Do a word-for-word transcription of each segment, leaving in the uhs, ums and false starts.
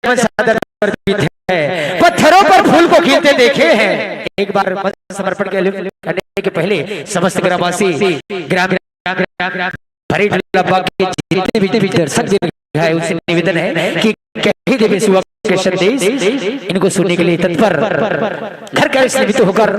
नमन सादर समर्पित है। पत्थरों पर फूल को खिलते देखे हैं। एक बार मन समर्पण के लिए करने के पहले समस्त ग्रामवासी, ग्राम, ग्राम, ग्राम, ग्राम, परेड लब्बा के जितने भी, भी दर्शक दीर्घायु से निवेदन है कि कहीं देवे सुबह के संदेश इनको सुनने के लिए तत्पर घर का निमित्त होकर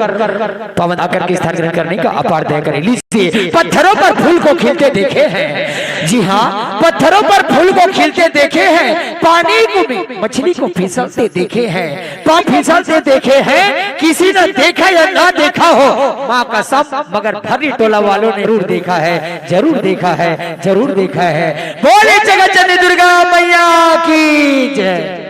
पावन आकर के स्थान ग्रहण करने का अपार दया करें। लीजिए, पत्थरों पर फूल को खिलते देखे हैं। जी हाँ, पत्थरों पर फूल को खिलते देखे हैं, पानी को भी मछली को फिसलते देखे हैं, पाँव फिसलते देखे हैं। किसी ने देखा या ना देखा हो, माँ कसम, मगर भर्री टोला वालों ने जरूर देखा है, जरूर देखा है, जरूर देखा है। बोले जगत जननी दुर्गा मैया की जय।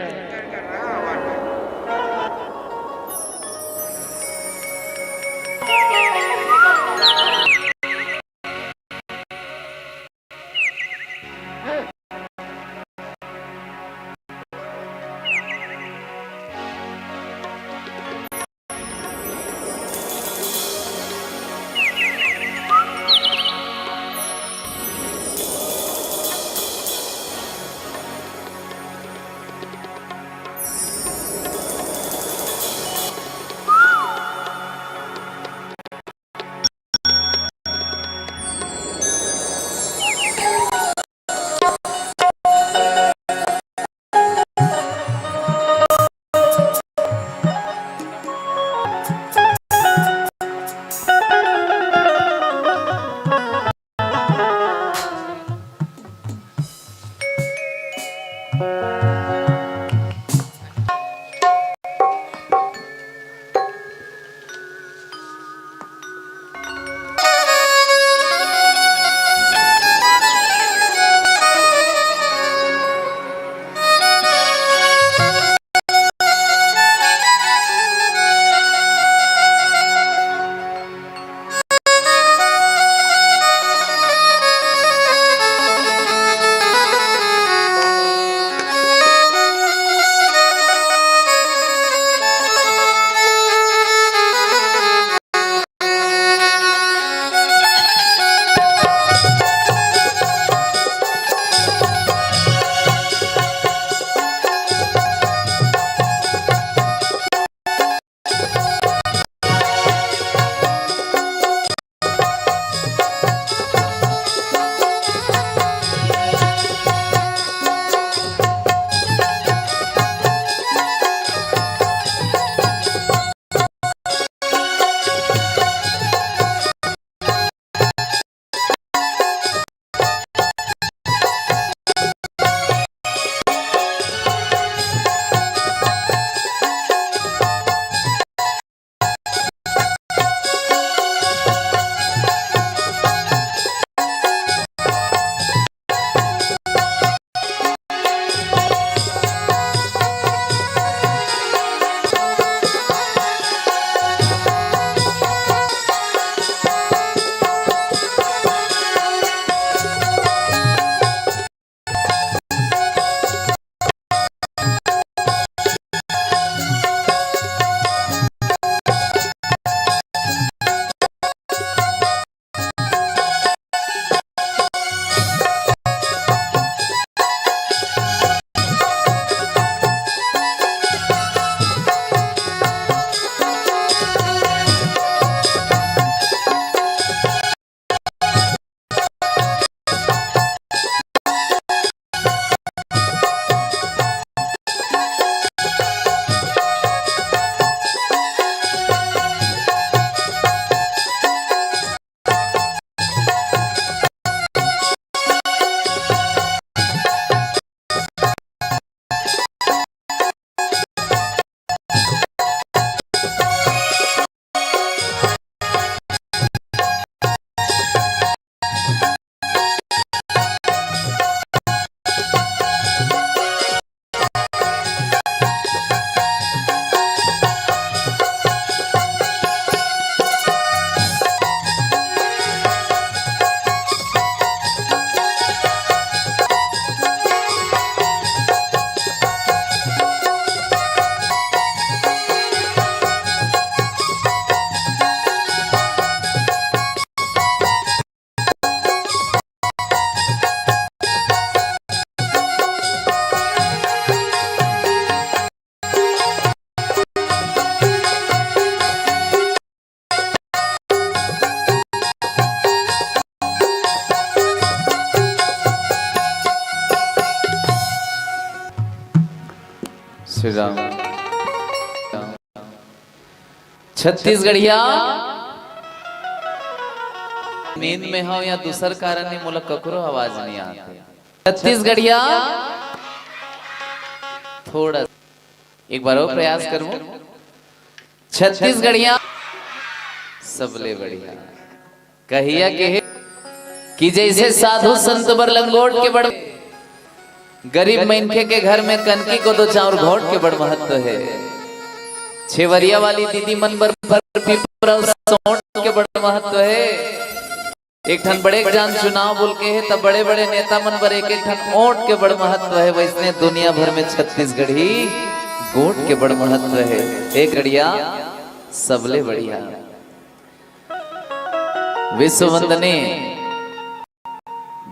श्री राम। छत्तीसगढ़िया, नींद में हव या दूसर कारण नहीं, मोला ककरो आवाज नहीं आते। छत्तीसगढ़िया, थोड़ा एक बार और प्रयास करूं। छत्तीसगढ़िया सबले बढ़िया। कहिया के हे कि जैसे साधु संत बर लंगोट के बड़, गरीब मनखे के घर में कनकी को दो चाउर घोट के बड़ महत्व है। छेवरिया वाली दीदी मन बर फर पीपरा सोंट के बड़ महत्व है। एक ठन बड़े जान चुनाव बोल के हे, तब बड़े बड़े नेता मन बर एक एक ठन ओट के बड़ महत्व है। वैसने दुनिया भर में छत्तीसगढ़ी गोट के बड़ महत्व है। एक गढ़िया सबले बढ़िया। विश्व वंदनी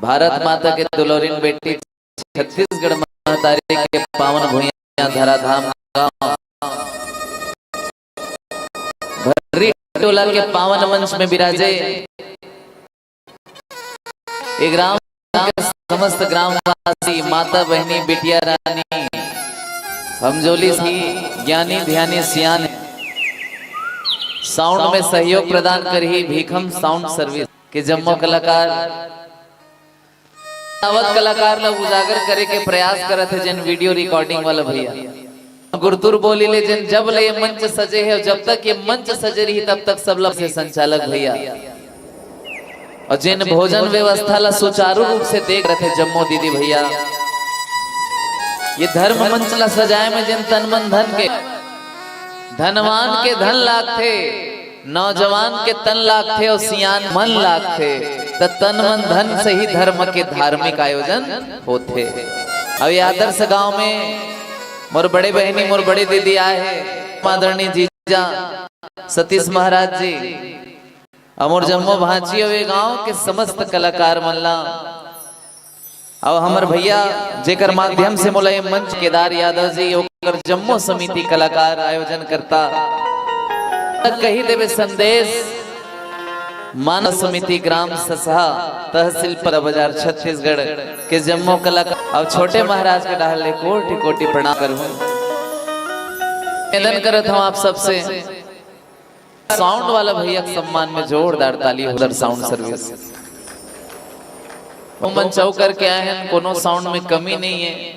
भारत माता के दुलौरिन बेटी, छत्तीसगढ़ महतारी के पावन भुइयां धराधाम गांव भर्री टोला के पावन मंच में विराजे। ए ग्राम के समस्त ग्रामवासी, माता बहनी, बिटिया रानी, हमजोली सी ज्ञानी ध्यानी सियान, साउंड में सहयोग प्रदान करही भीखम साउंड सर्विस के जम्मो कलाकार, आवत कलाकार ला उजागर करे के प्रयास करत हे, जेन वीडियो रिकॉर्डिंग वाला भैया। गुरतुर बोली ले, जेन जब ले ये मंच सजे हे, जब तक ये मंच सजे रही, तब तक सब ला से संचालक भैया। और जेन भोजन व्यवस्था ला सुचारू रूप से देख रहे थे जम्मो दीदी भैया, ये धर्म मंच ला सजाए में जेन तन मन धन के, धनवान के धन लागथे, नौजवान के तन लागथे और सियान मन लागथे, त तन मन धन से ही धर्म के धार्मिक आयोजन होथे। अब ये आदर्श गांव में मोर बड़े बहनी, मोर बड़े दीदी आए हे, आदरणीय जीजा सतीश महाराज जी, अउ मोर जम्मो भांची अउ ये गांव के समस्त कलाकार मन ला, अउ हमर भैया जेकर माध्यम से मोला ये मंच, केदार यादव जी, ओकर जम्मो समिति कलाकार आयोजन करता, कही देवे संदेश। मानव समिति ग्राम ससहा, तहसील पर बाजार, छत्तीसगढ़ के जम्मो कलाकार अउ छोटे महाराज के डहर ले कोटि कोटि प्रणाम करूं। निवेदन करत हूं आप सबसे, साउंड वाला भैया के सम्मान में जोरदार ताली हो, साउंड सर्विस। वो मंच अउ करके आए हैं, कोनो साउंड में कमी नहीं है,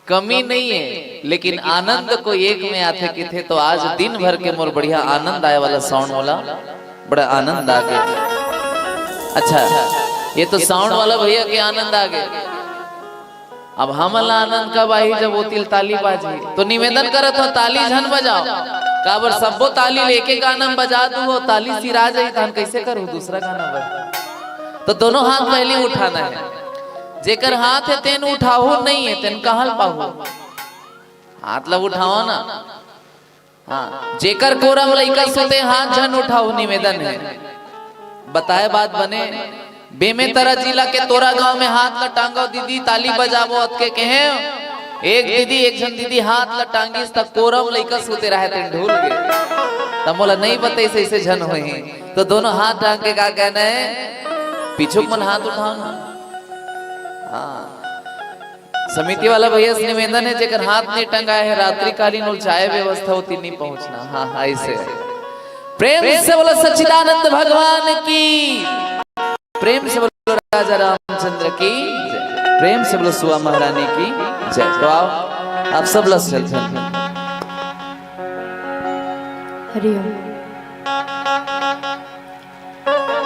कमी नहीं है, लेकिन आनंद को एक में आथे किथे, तो आज दिन भर के मोर बढ़िया आनंद आए वाला साउंड वाला, बड़ा आनंद आ गया। अच्छा, ये तो साउंड वाला भैया के आनंद आ गया। अब हमन ला आनंद कब आही, जब वो तिल ताली बाजही। तो निवेदन करत हो, ताली झन बजाओ, काबर सब्बो ताली लेके गाना में बजा दू हो, ताली सिरा जाही, तहन कैसे करू दूसरा गाना बर? तो दोनों हाथ पहले उठाना है। जेकर हाथ है तेन उठाहू, नहीं है तेन कहाँ ल पाहू? हाथ ला उठाओ ना। हाँ, जेकर कोरा म लइका सुते, हाथ झन उठाओ, निवेदन है। बताए बात बने, बेमेतरा जिला के तोरा गांव में हाथ ला टांगो दीदी, ताली बजाबो अतके कहे। एक दीदी, एक झन दीदी हाथ ला टांगिस, त कोरा म लइका सुते रहे, तेन ढूल गे। त मोला नहीं बताइस ऐसे झन होही। तो दोनों हाथ टांग के का कहना है? पीछू मन हाथ उठाओ ना। हाँ। समिति वाला भैया से निवेदन है, जेकर हाथ नहीं टंगाए है, रात्रिकालीन और चाय व्यवस्था होती नहीं पहुंचना। हाँ, हाँ, ऐसे। प्रेम से बोलो सच्चिदानंद भगवान की, प्रेम से बोलो राजा रामचंद्र की जय, प्रेम से बोलो सुआ महारानी की जय। तो आओ, आप सब लस चलते हैं। हरिओम।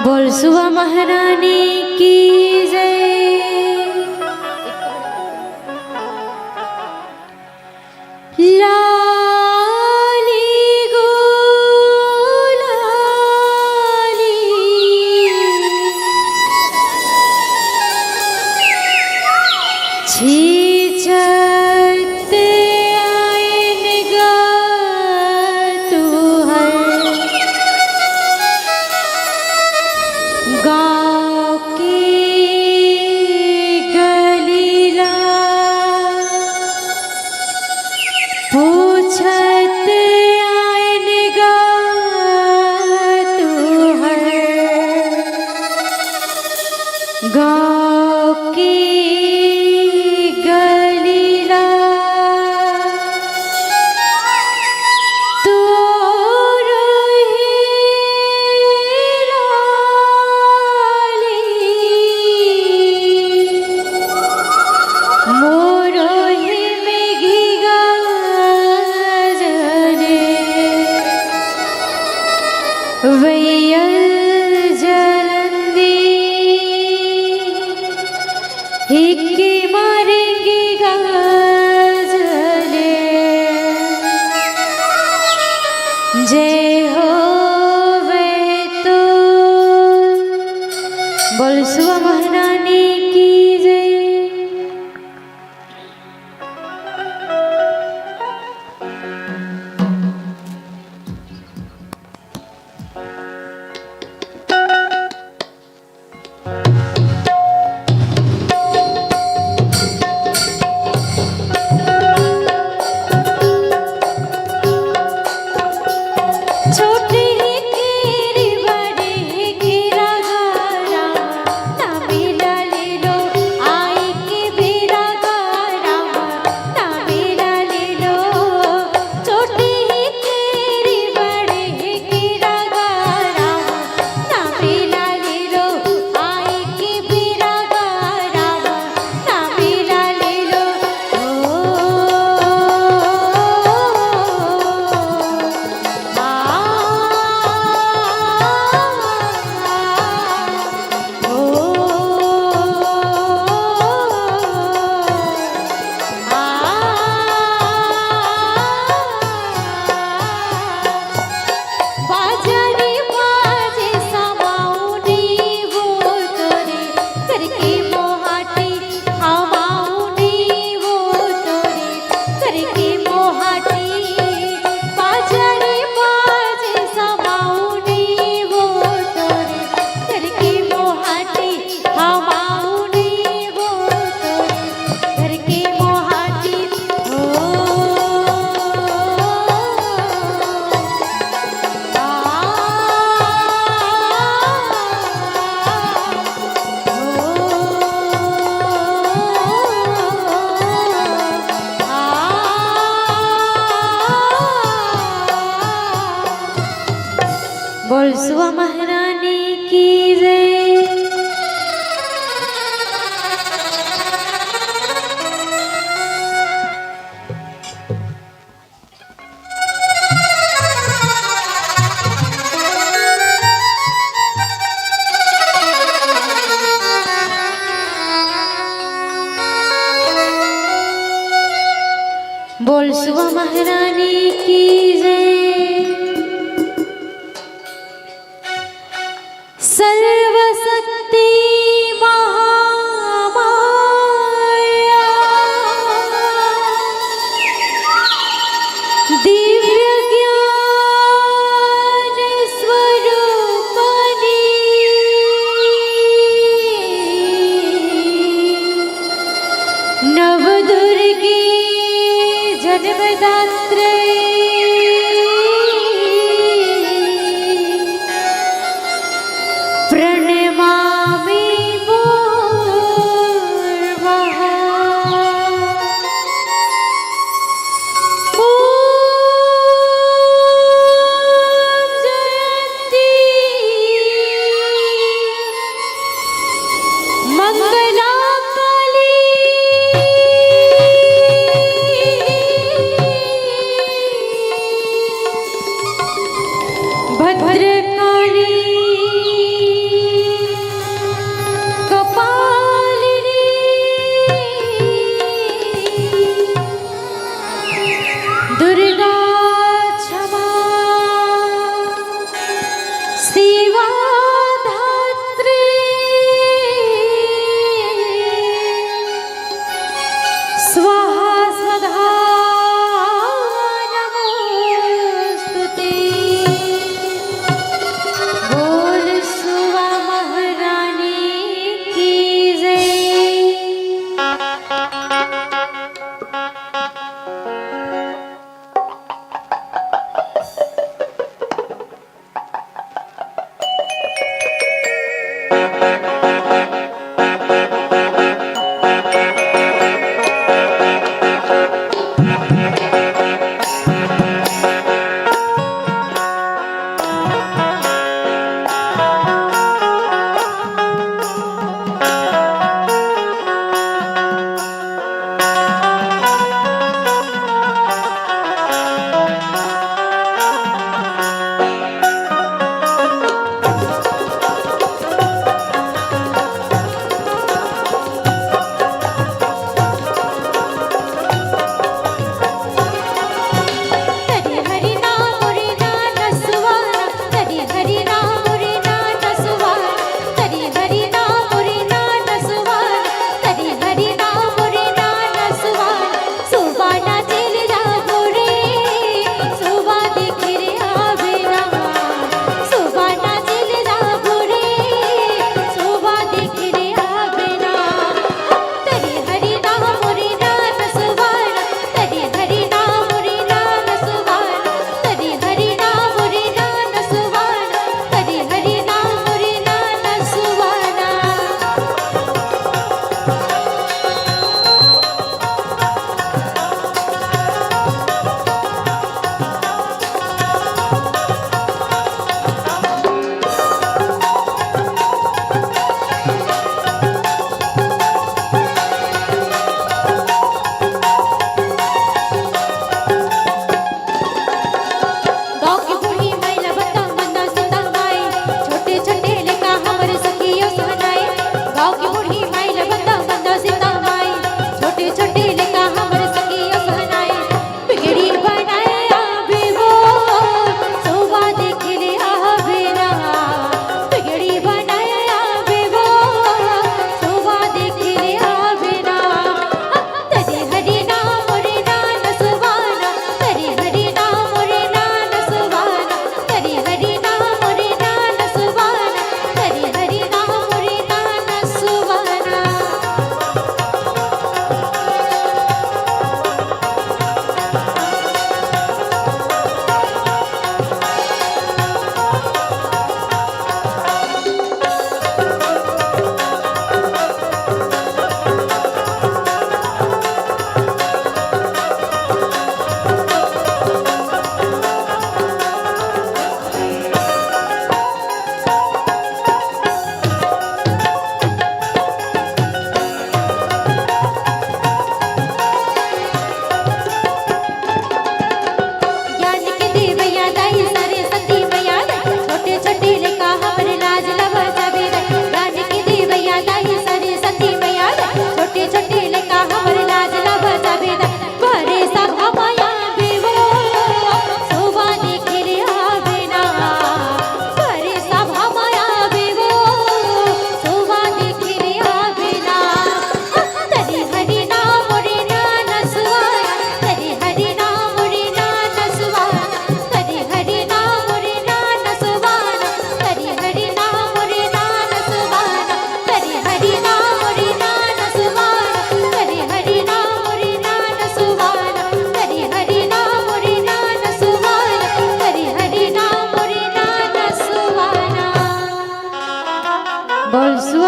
बोल सुआ महारानी की जय। लाली गो लाली, छीछत आयन गा तू हर गाँव के गलीला। पूछत आयन गा तू हर गाँव के गलीला। जय हो वै तो। बोल सुआ महारानी की जय। बोल सुआ महारानी की जय। बोल सुआ महारानी की जय। सर्वशक्ति महामाया दिव्य ज्ञान स्वरूपनी नवदुर्गे जन्मदात्रे प्रणमामि मूर्ध्ना। ॐ जयन्ती मंगला काली।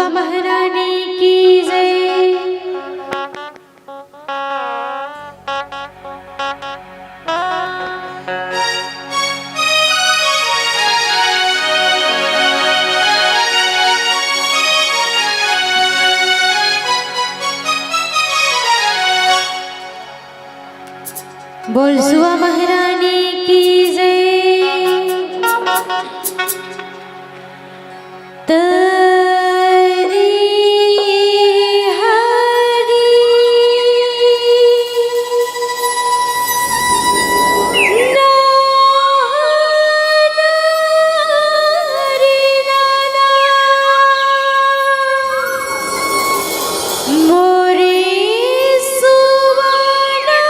महारानी की जय। बोल सुआ महारानी की जय। तरी हरी नारी नाना मोरे सुवना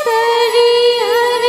तरी हरी।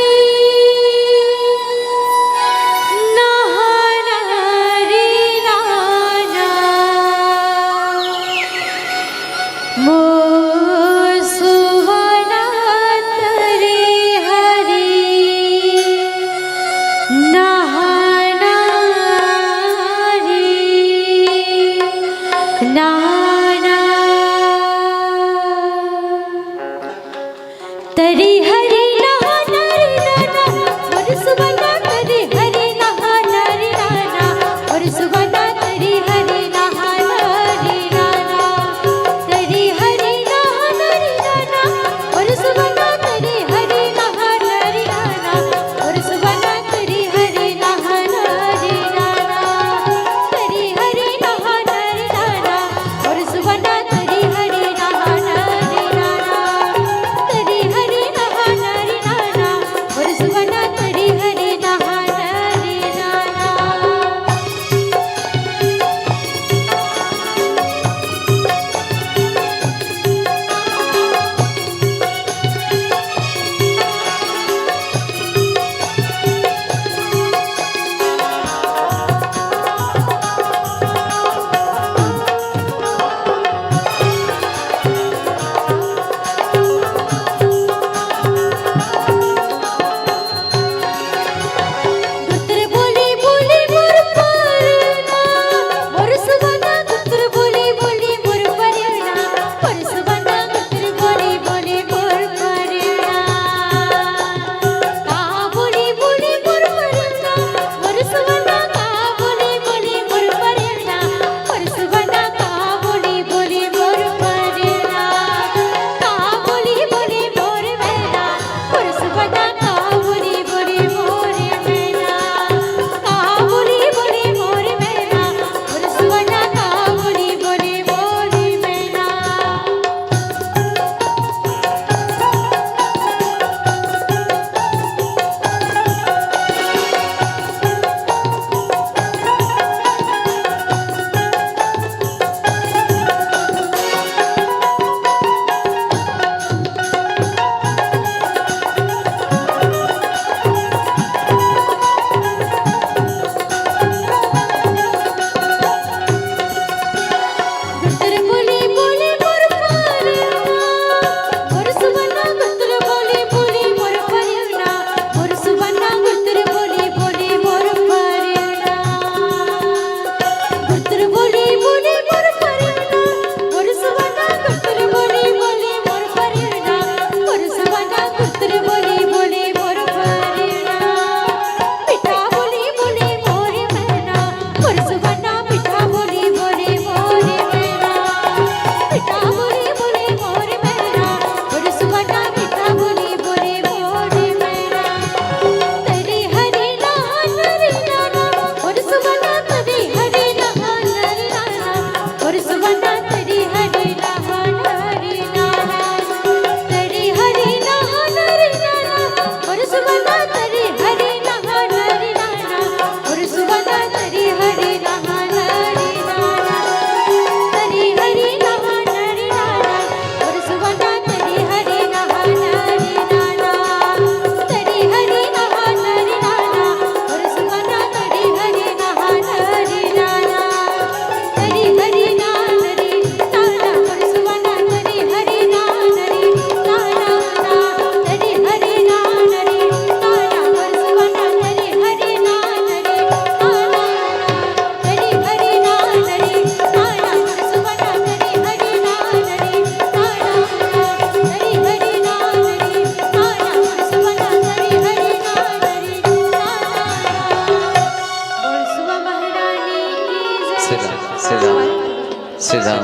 श्री राम।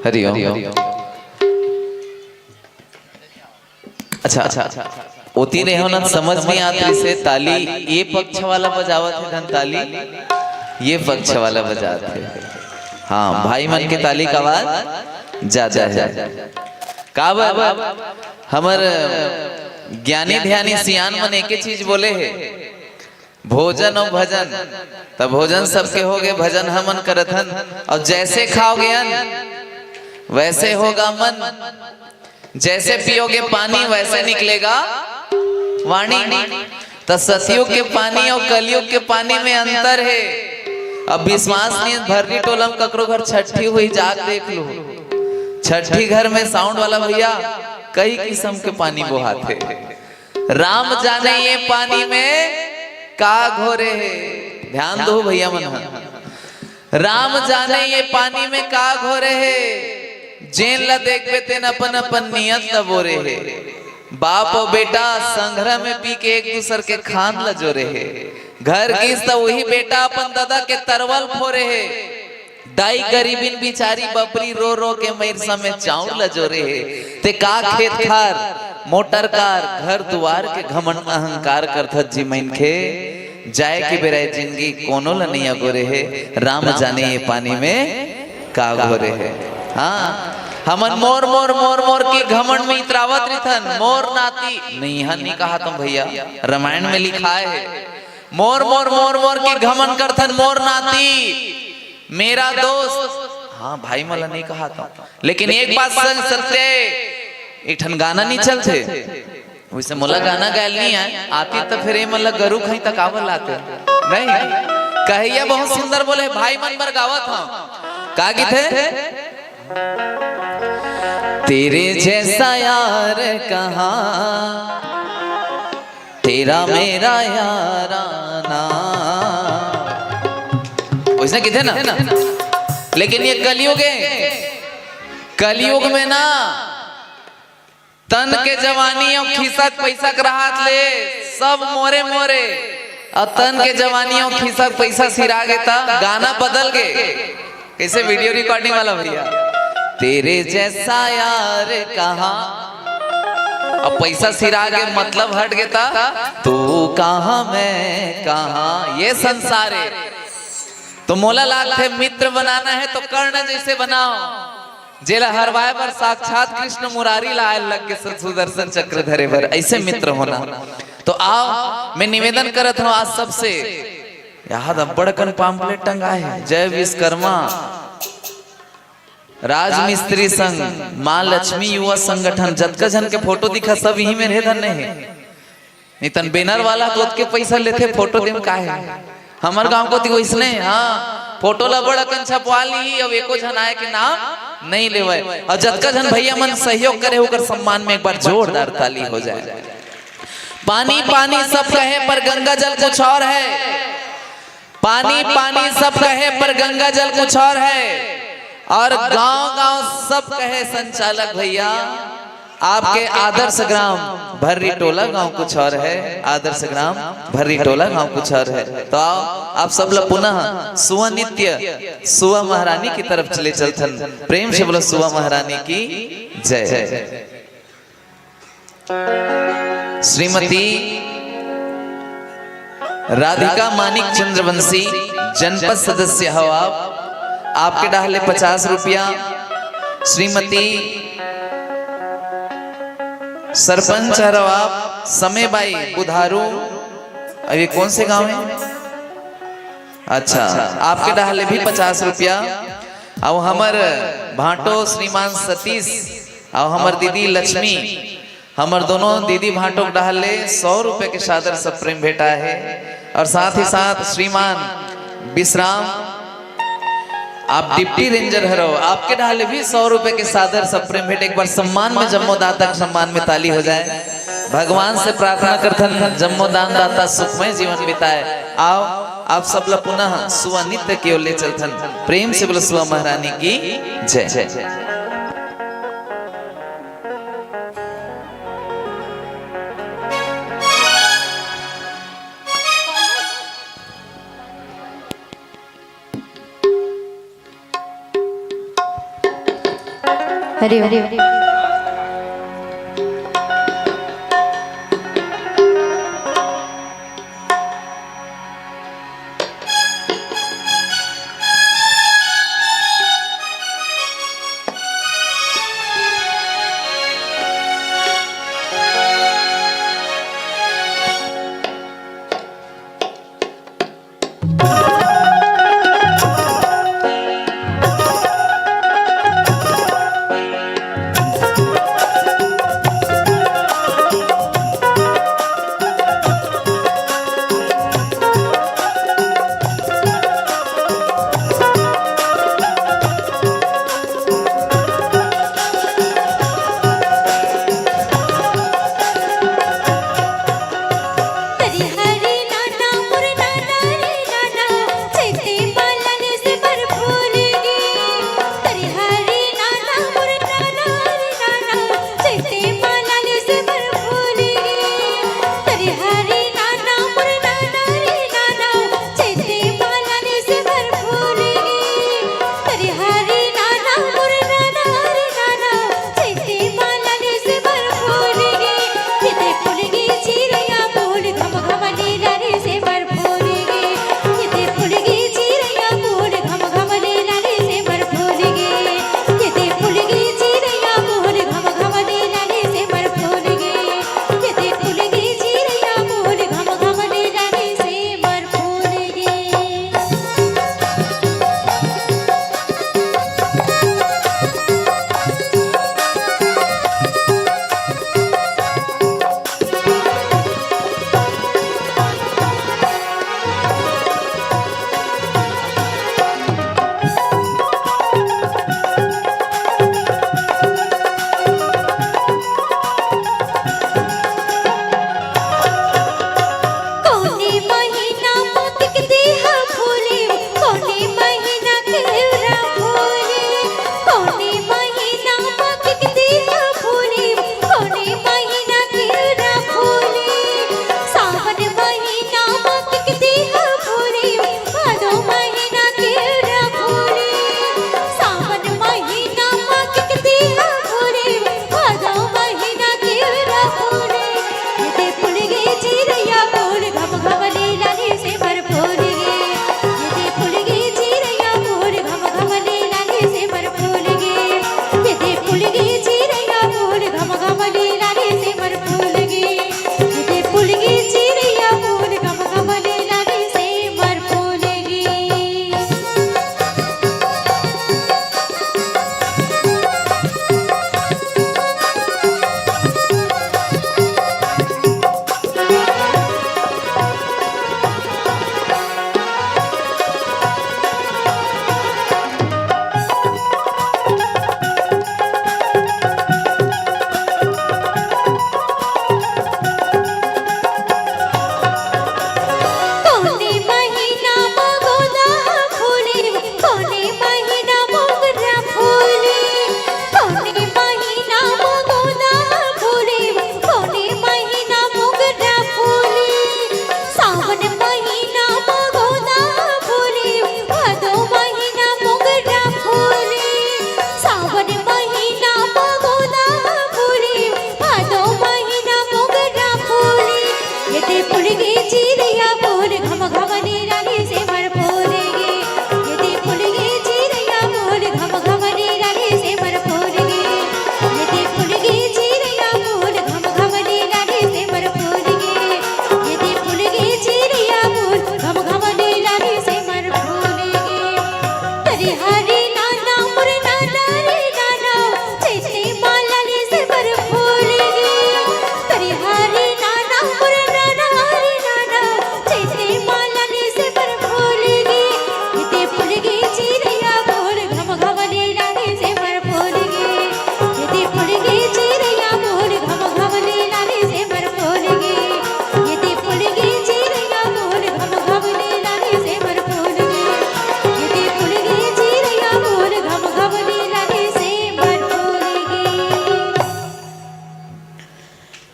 हरि ओम। अच्छा, अच्छा, ओती रहे हो ना, समझ नहीं आती से ताली ये पक्ष वाला बजावत है, धन ताली ये पक्ष वाला बजावत है। हाँ, भाई मन के ताली का आवाज ज्यादा है। का बात? हमर ज्ञानी ध्यानी सियान मन एके चीज बोले है, भोजन और भजन। त भोजन सबके हो गए, भजन हमन करत हन। और जैसे खाओगे अन्न, वैसे होगा मन। जैसे पियोगे पानी, वैसे निकलेगा वाणी। त सतयुग के पानी और कलयुग के पानी में अंतर है। अब विश्वास नहीं है, भर्री टोला में ककरो घर छठी हुई, जाके देख लो। छठी घर में साउंड वाला भैया कई किस्म के पानी बोहाथे। राम जाने ये पानी में का घोरे हे। ध्यान दो भैया मन ह। राम जाने ये पानी में का घोरे हे। जेन ला देखबे तेन अपन अपन नियत ला बोरे हे। बाप और बेटा संघरा में पी के एक दूसर के खान ला जोरे हे। घर गीस त वही बेटा अपन ददा के तरवल फोरे हे। दाई गरीबिन बिचारी बपरी रो रो के मइरसा में चाउर ल जोरे हे। ते का खेत खार, मोटर कार, घर दुआर के घमंड अहंकार करथस जी मनखे। जाए के बेरा ए जिनगी कोनो ल नइ अगोरे हे। राम जाने ये पानी में का घोरे हे। हाँ, हमन मोर मोर मोर मोर के घमंड में इतरावत रिथन। मोर नाती नहीं हन, नहीं कहा तुम भैया, रामायण में लिखाय हे। मोर मोर मोर मोर के घमंड करथन, मोर नाती, मेरा दोस्त। हाँ भाई, मला नहीं कहा था, लेकिन एक बात सच सत्य हे, एक ठन गाना नहीं चलथे। वैसे मोला गाना गायल नहीं आय, आती त फिर ये मन ला गरू खाई त काबर लाते? नहीं, कहैया बहुत सुंदर बोले, भाई मन बर गावत हंव। का गीत हे? तेरे जैसा यार कहाँ, तेरा मेरा याराना। वैसे किथे ना, लेकिन ये कलयुग हे। कलयुग में ना तन के जवानी अउ खिसक पैसा के रहत ले सब मोरे मोरे, अउ तन के जवानी अउ खिसक पैसा सिरा गे त गाना बदल गे। कइसे video recording वाला भैया, तेरे जैसा यार कहाँ, अब पैसा सिरा गे, मतलब हट गे त तू कहाँ मैं कहाँ, ये संसार हे। तो मोला लागथे मित्र बनाना है तो कर्ण जैसे बनाओ, जेला हरवाए बर साक्षात कृष्ण मुरारी ला आए लग गे सुदर्शन चक्र धरे बर, ऐसे मित्र होना। तो आओ, मैं निवेदन करत हूँ आज सबसे, यहाँ अब्बड़ अकन pamphlet टंगा है, जय विश्वकर्मा, राजमिस्त्री संघ, माँ लक्ष्मी युवा संगठन, जतका झन के फोटो दिखा सब इही मेर हे, धन्य हे। नहीं तन banner वाला तो ओतके पैसा लेथे, फोटो देम का हे? हमर गांव कोती वइसने, हाँ, फोटो ला बड़ अकन छपवा ली, अब एको झन आए के नाम नहीं लेवय। और जतका झन भैया मन सहयोग करे, ओकर सम्मान में एक बार जोरदार ताली हो जाए। पानी पानी सब कहे, पर गंगा जल कुछ और है। पानी पानी सब कहे, पर गंगा जल कुछ और है। और गांव गांव सब कहे, संचालक भैया, आपके आदर्श ग्राम भर्री टोला गांव कुछ और है, आदर्श ग्राम भर्री टोला गांव कुछ और है। तो आओ, आप सब ला पुनः सुवा नृत्य, सुवा महारानी की तरफ चले चलथन। प्रेम से बोलो, सुवा महारानी की जय। श्रीमती राधिका मानिक चंद्रवंशी, जनपद सदस्य हो आप, आपके डाहले पचास रुपया। श्रीमती सरपंच हरव आप, समय बाई बुधारू, अब ये कौन से गांव है? अच्छा, आपके डाहले भी पचास रुपया। अउ हमर भांटो श्रीमान सतीश अउ हमर दीदी लक्ष्मी, हमर दोनों दीदी भांटो के डाहले सौ रुपए के सादर सप्रेम भेंटा है। और साथ ही साथ श्रीमान विश्राम, आप डिप्टी रेंजर हरो, आपके डाहले भी सौ रुपए के सादर सप्रेम भेंट। एक बार सम्मान में, जम्मो दाता के सम्मान में ताली हो जाए। भगवान से प्रार्थना करथन, जम्मो दान दाता सुखमय जीवन बिताए। आओ, आप सब ला पुनः सुवा नृत्य की ओर ले चलथन। प्रेम से बोलो, सुवा महारानी की जय। हरि ओम।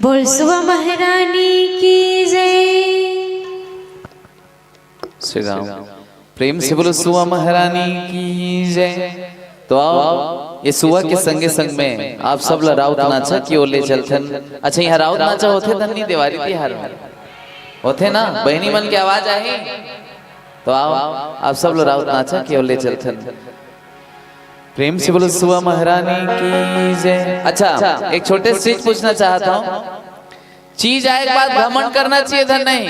बोल सुआ महारानी की जय। श्री राम। प्रेम से बोलो सुआ महारानी की जय। तो आओ, ये सुआ के संगे संग में आप सब ला राउत नाचा के ओर ले चलथन। अच्छा, यहाँ राउत नाचा होथे धन्नी देवारी तिहार में? होथे ना? बहिनी मन के आवाज आही तो आओ, आप सब ला राउत नाचा के ओर ले चलथन। प्रेम से बोलो सुआ महारानी की जय। अच्छा, एक छोटे से चीज पूछना चाहता हूँ, चीज आए के बाद घमंड करना चाहिए धन नहीं?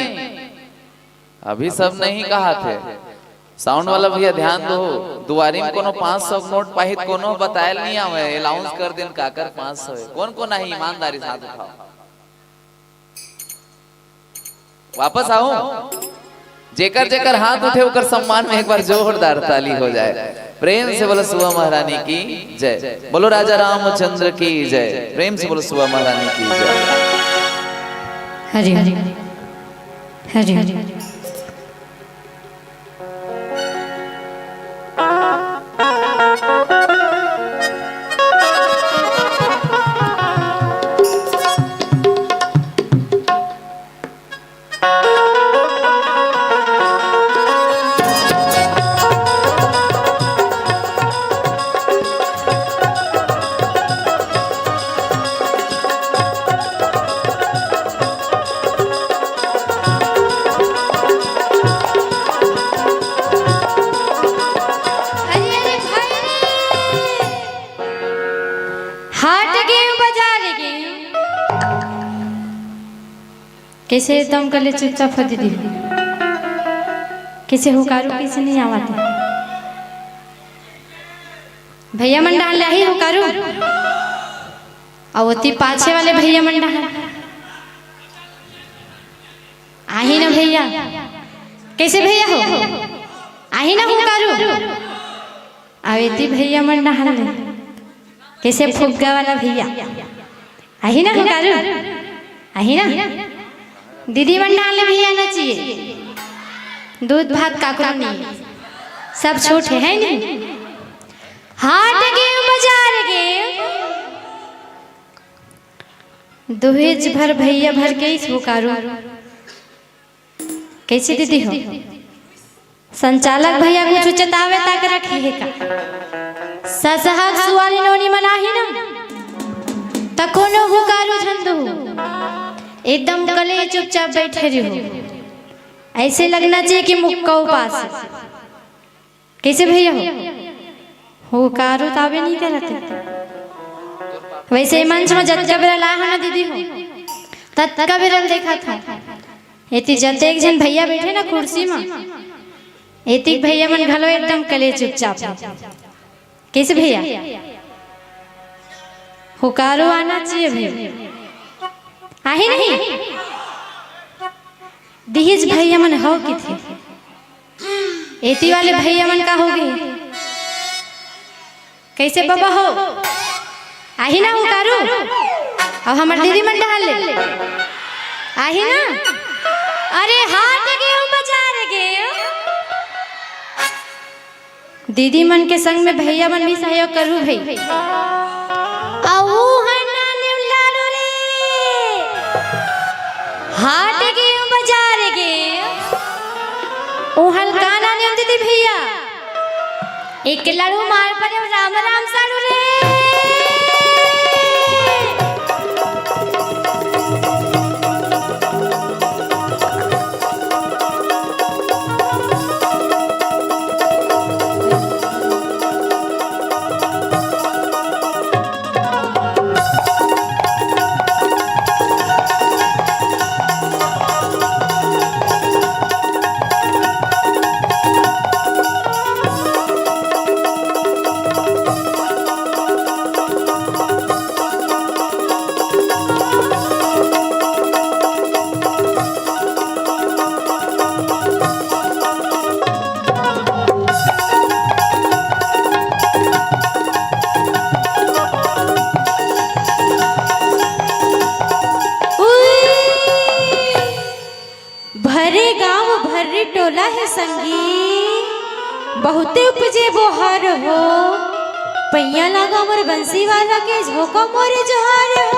अभी सब नहीं कहा थे। साउंड वाला भैया ध्यान दो, दुआरी में कोनो पाँच सौ के नोट पाहित कोनो बतायल नहीं आवे, अलाउंस कर देन काकर पाँच सौ है। कौन कौन आहे ईमानदारी साथ उठाओ। वापस आऊं, जेकर जेकर हाथ उठे ओकर सम्मान में एक बार जोरदार ताली हो जाए। प्रेम से बोलो सुआ महारानी की जय, बोलो राजा रामचंद्र की जय, प्रेम से बोलो सुआ महारानी की जय। हरि हरि हरि हरि। अरे, अरे भाई रे, हाट गे बजार गे। कैसे एकदम कले चुपचाप हो दीदी, कैसे हुकारू कैसे नहीं आवाते। भैया मन डाल ले आही हुकारू, अउ ओती पाछे वाले भैया मन डाल आही ना भैया। कैसे भैया हो? आही ना हुकारू। अउ एती भैया मन डाल ले। कैसे फुग्गा वाला भैया? आही ना हुकारू? आही ना? दीदी मन डाल ले भैया ना चाहिए। दूध भात काकरो नहीं। सब छूट है, है नहीं? हाट गे बजार गे। दहेज भर भैया भर के इस हुकारू। कैसे दीदी हो? संचालक भैया कुछ चेतावे तक रखी है का? ससहक सुआरी नोनी मनाही ना, त कोनो हुकारू झन दो। एकदम कले चुपचाप बैठे रहो। ऐसे लगना चाहिए कि मुक्का उपास है। कैसे भैया हो? हुकारू ताबे नहीं करते। वैसे मंच में जतका बेरा ला हो ना दीदी हो, ततका बेरा देखा था। एती जतेक झन भैया बैठे ना कुर्सी में, एतिक भैया मन घलो एकदम कले चुपचाप हे। कैसे भैया? हुकारो आना चाहिए भैया। आहे नहीं? दीहिज भैया मन हो किथे? एती वाले भैया मन का हो गए? कैसे बबा हो? आही ना हुकारू? अब हमर दीदी मन डहार ले। आही ना? अरे हाट गे बजार गे। दीदी मन के संग में भैया मन भी सहयोग करू भाई। अऊ हन्ना निमलालो रे। हाट गे बजार गे। ओ हल्का ना नियम दीदी भैया। एक लड़ू मार पर राम राम साड़ू रे। उई, भरे गांव भरे टोला हे संगी, बहुते उपजे बोहार हो। पैया लागा मोर बंसी वाला के, झोंका मोरे जोहार हो।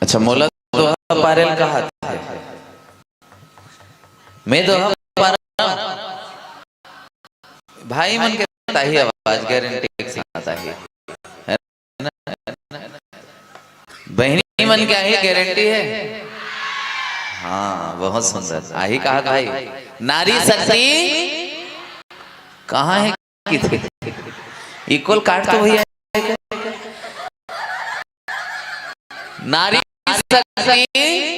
अच्छा, मोला दोहा पारे ल कहा थे। मैं दोहा पारा भाई मन के ताही आवाज गारंटी के साथ आही, है ना? बहिनी मन के आही गारंटी है। हाँ, बहुत सुंदर आही कहा भाई। नारी शक्ति कहाँ है? किथे इक्वल काट तो भैया। नारी शक्ति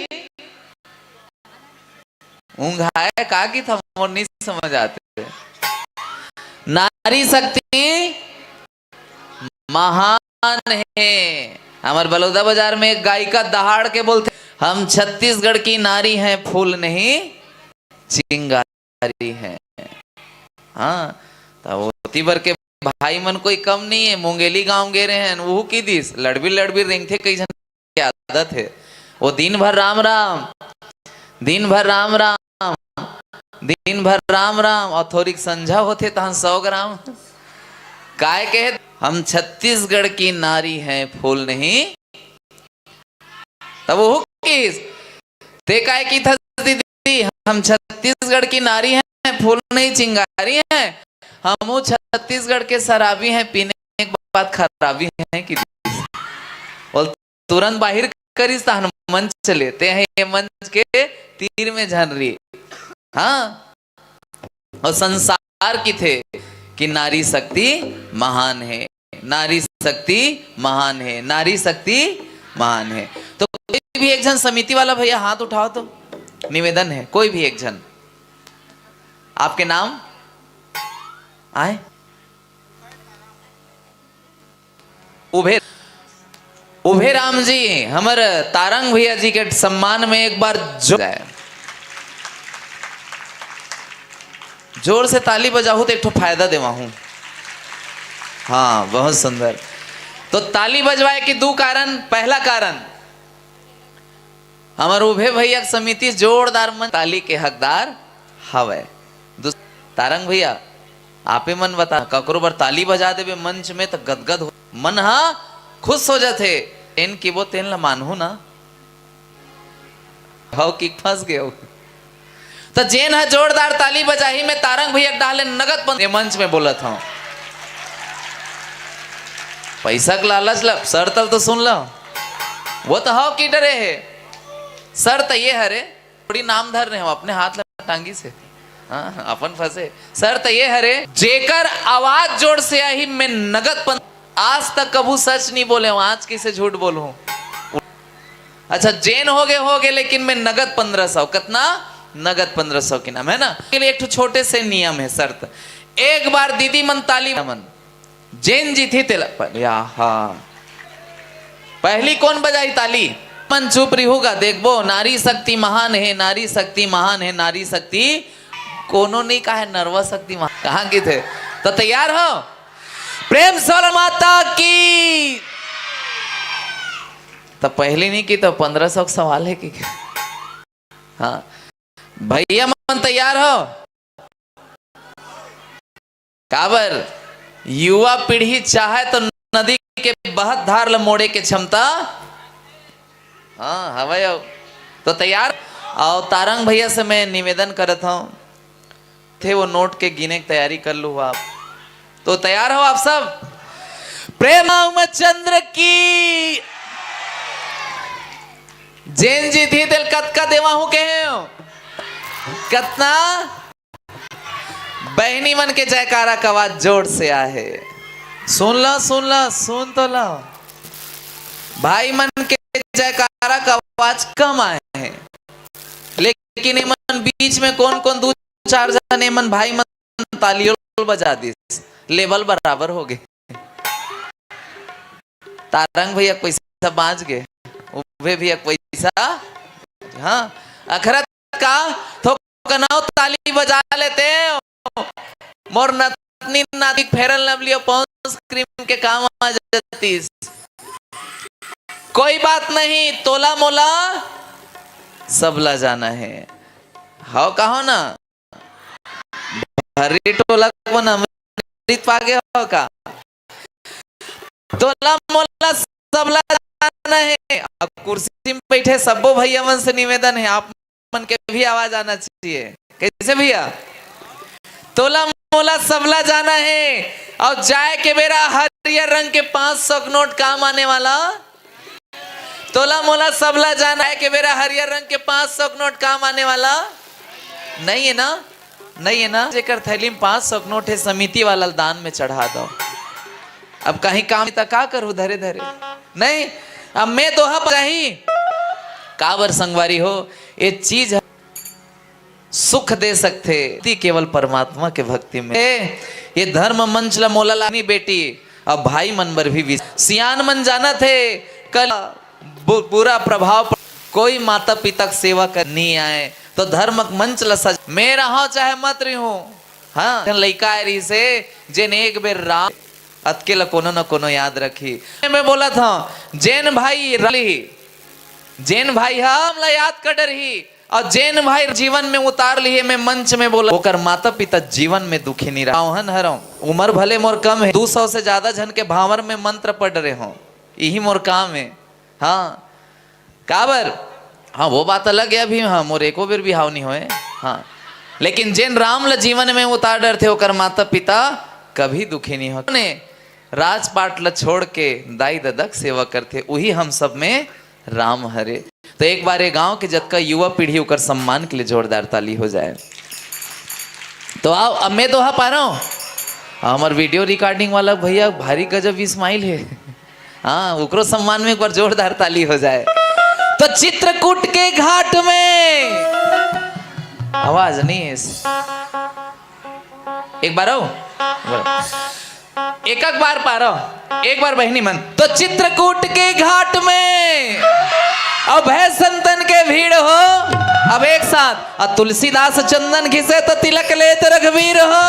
ऊंघाए का की था, मोर नहीं समझ आते। नारी शक्ति महान है। हमारे बलौदा बाजार में एक गायिका दहाड़ के बोलते, हम छत्तीसगढ़ की नारी हैं, फूल नहीं चिंगारी हैं। हाँ, तो ओती बर के भाई मन कोई कम नहीं है। मुंगेली गांव गे रहे हैं, वो की दिस लड़बिर लड़बिर रेंगथे, कई झन के आदत है। वो दिन भर राम राम, दिन भर राम राम, दिन भर राम राम, और थोड़ी संझा होथे तहन सौ ग्राम। काय कहे, हम छत्तीसगढ़ की नारी हैं, फूल नहीं। तब वो किस ते काय की था दीदी, हम छत्तीसगढ़ की नारी हैं, फूल नहीं चिंगारी हैं, हम छत्तीसगढ़ के शराबी हैं, पीने के बाद खराबी हैं कि बोल तुरंत बाहिर करिस तहन मंच लेते हैं, ये मंच के तीर में झन रही। हाँ, और संसार किथे कि नारी शक्ति महान है, नारी शक्ति महान है, नारी शक्ति महान है। तो कोई भी एक झन समिति वाला भैया हाथ उठाओ तो, निवेदन है, कोई भी एक झन। आपके नाम आए? उभे, उभे राम जी, हमर तारंग भैया जी के सम्मान में एक बार जोर, जोर से ताली बजाहू तो एक ठो फायदा देवाहूं। हाँ, बहुत सुंदर। तो ताली बजवाए के दू कारण। पहला कारण, हमर उभे भैया के समिति जोरदार मन ताली के हकदार हवय। दूस-, तारंग भैया, आपे मन बता, ककरो बर ताली बजा देबे मंच में त गदगद हो, मन हा खुश हो जाथे। तेन किबो तेन ल मानहू ना, हव कि फंस गए हो। त जेन ह जोरदार ताली बजाही, मैं तारंग भैया के डाहले नगद पन-, ये मंच में बोलत हूँ, पैसा के लालच ल, शर्त ल तो सुन लो, वो तो हव कि डरे है। शर्त ये हरे, थोड़ी नाम धर रहे हो, अपने हाथ ला टांगी से, हाँ, अपन फंसे। शर्त ये हरे, जेकर आवाज जोर से आही, मैं नगद पन-, आज तक कभू सच नहीं बोले हूँ, आज किसे झूठ बोलूं? अच्छा, जेन हो गए, हो गए, लेकिन मैं नगद पन्द्रह सौ। कितना? नगद पन्द्रह सौ के नाम है ना। के लिए एक ठो छोटे से नियम है, शर्त। एक बार दीदी मन ताली मन जेन जीती तेला प-, या, हाँ। पहली कौन बजाई ताली? मन चुप रही होगा, देखबो, नारी शक्ति महान है, नारी शक्ति महान है, नारी शक्ति कोनो नहीं कहा है, नरवा शक्ति महान। कहाँ की थे? तो तैयार हो? प्रेम से बोलो माता की। तो पहली नहीं की तो पन्द्रह सौ का सवाल है कि क्या? हाँ। भैया मन तैयार हो? काबर युवा पीढ़ी चाहे तो नदी के बहत धार ल मोड़े के क्षमता, हाँ, हवय। अउ तो तैयार। अउ तारंग भैया से मैं निवेदन करत हूँ, थे वो नोट के गिने के तैयारी कर लू आप। तो तैयार हो आप सब? प्रेम रामचंद्र की। जेन जीती तेला कतका देवा हूँ कहे हो? कतना? बहिनी मन के जयकारा का आवाज जोर से आहे। सुन लो, सुन लो, सुन तो लो। भाई मन के जयकारा का आवाज कम आए हैं, लेकिन इमन बीच में कौन कौन दू चार जने मन भाई मन तालियों बजा दिस, लेवल बराबर हो गए। तारंग भैया पैसा बांच गए, उभे भैया पैसा, हाँ, अखरत का थोकनाव ताली बजा लेते। मोर नतनी नाती फेरन लवली और पॉन्ड्स क्रीम के काम आ जातीस। कोई बात नहीं, तोला मोला सबला जाना है। हव कहो ना, भर्री टोला को नमरीत पागे हो का? तोला मोला सबला जाना हे। अब कुर्सी में बैठे सब्बो भैया मन से निवेदन हे, आप मन के भी आवाज आना चाहिए। कैसे भैया? तोला मोला सबला जाना हे, अउ जाए के बेरा हरियर रंग के पाँच सौ के नोट काम आने वाला। तोला मोला सबला जाना हे के बेरा हरियर रंग के पाँच सौ के नोट काम आने वाला नहीं है ना? नहीं है ना? जेकर थैली में पाँच सौ के नोट हे, समिति वाला ल दान में चढ़ा दो। अब कहीं काम त का करू धरे धरे? नहीं, अब मैं दोहा पर ही। काबर संगवारी हो, ये चीज सुख दे सकथे ती केवल परमात्मा के भक्ति में। ए, ये धर्म मंच ला मोला लानी बेटी, अब भाई मन बर भी विस-, सियान मन जानत हे, कल बु-, बुरा प्रभाव प-, कोई माता पिता के सेवा कर नहीं आए, तो धर्म मंच ला सज-, मैं रहूं चाहे मत रहूं। हाँ, लइका आए रहिसे, जेन एक बेर राम, अतके ला कोनो न कोनो याद रखी। मैं बोलत हूँ, जेन भाई रली, जेन भाई ह हमला याद कर डरही, अउ जेन भाई जीवन में उतार लिहे, मैं मंच में बोला, ओकर माता पिता जीवन में दुखी नहीं रहा। ओहन हरव, उम्र भले मोर कम है, दू सौ से ज्यादा झन के भांवर में मंत्र पढ़ रहे हो, यही मोर काम है। हाँ, काबर? हाँ, वो बात अलग है, अभी हाँ, मोर एको बेर बिहाव नहीं होए। हाँ, लेकिन जेन राम ल जीवन में उतार डरथे, ओकर माता पिता कभी दुखी नहीं हो। ने राजपाट ल छोड़ के दाई ददा के सेवा करथे, उही हम सब में राम हरे। तो एक बार ये गांव के जतका युवा पीढ़ी, ओकर सम्मान के लिए जोरदार ताली हो जाए। तो आओ, अब मैं दोहा पारव। हमर video recording वाला भैया भारी गजब smile है। हाँ, ओकरो सम्मान में एक बार जोरदार ताली हो जाए। तो चित्रकूट के घाट में आवाज नहीं है। एक बार आओ, एक एक बार पारो, एक बार बहिनी मन। तो चित्रकूट के घाट में अब है संतन के भीड़ हो, अब एक साथ, आ तुलसीदास चंदन घिसे तो तिलक लेत रघुवीर हो।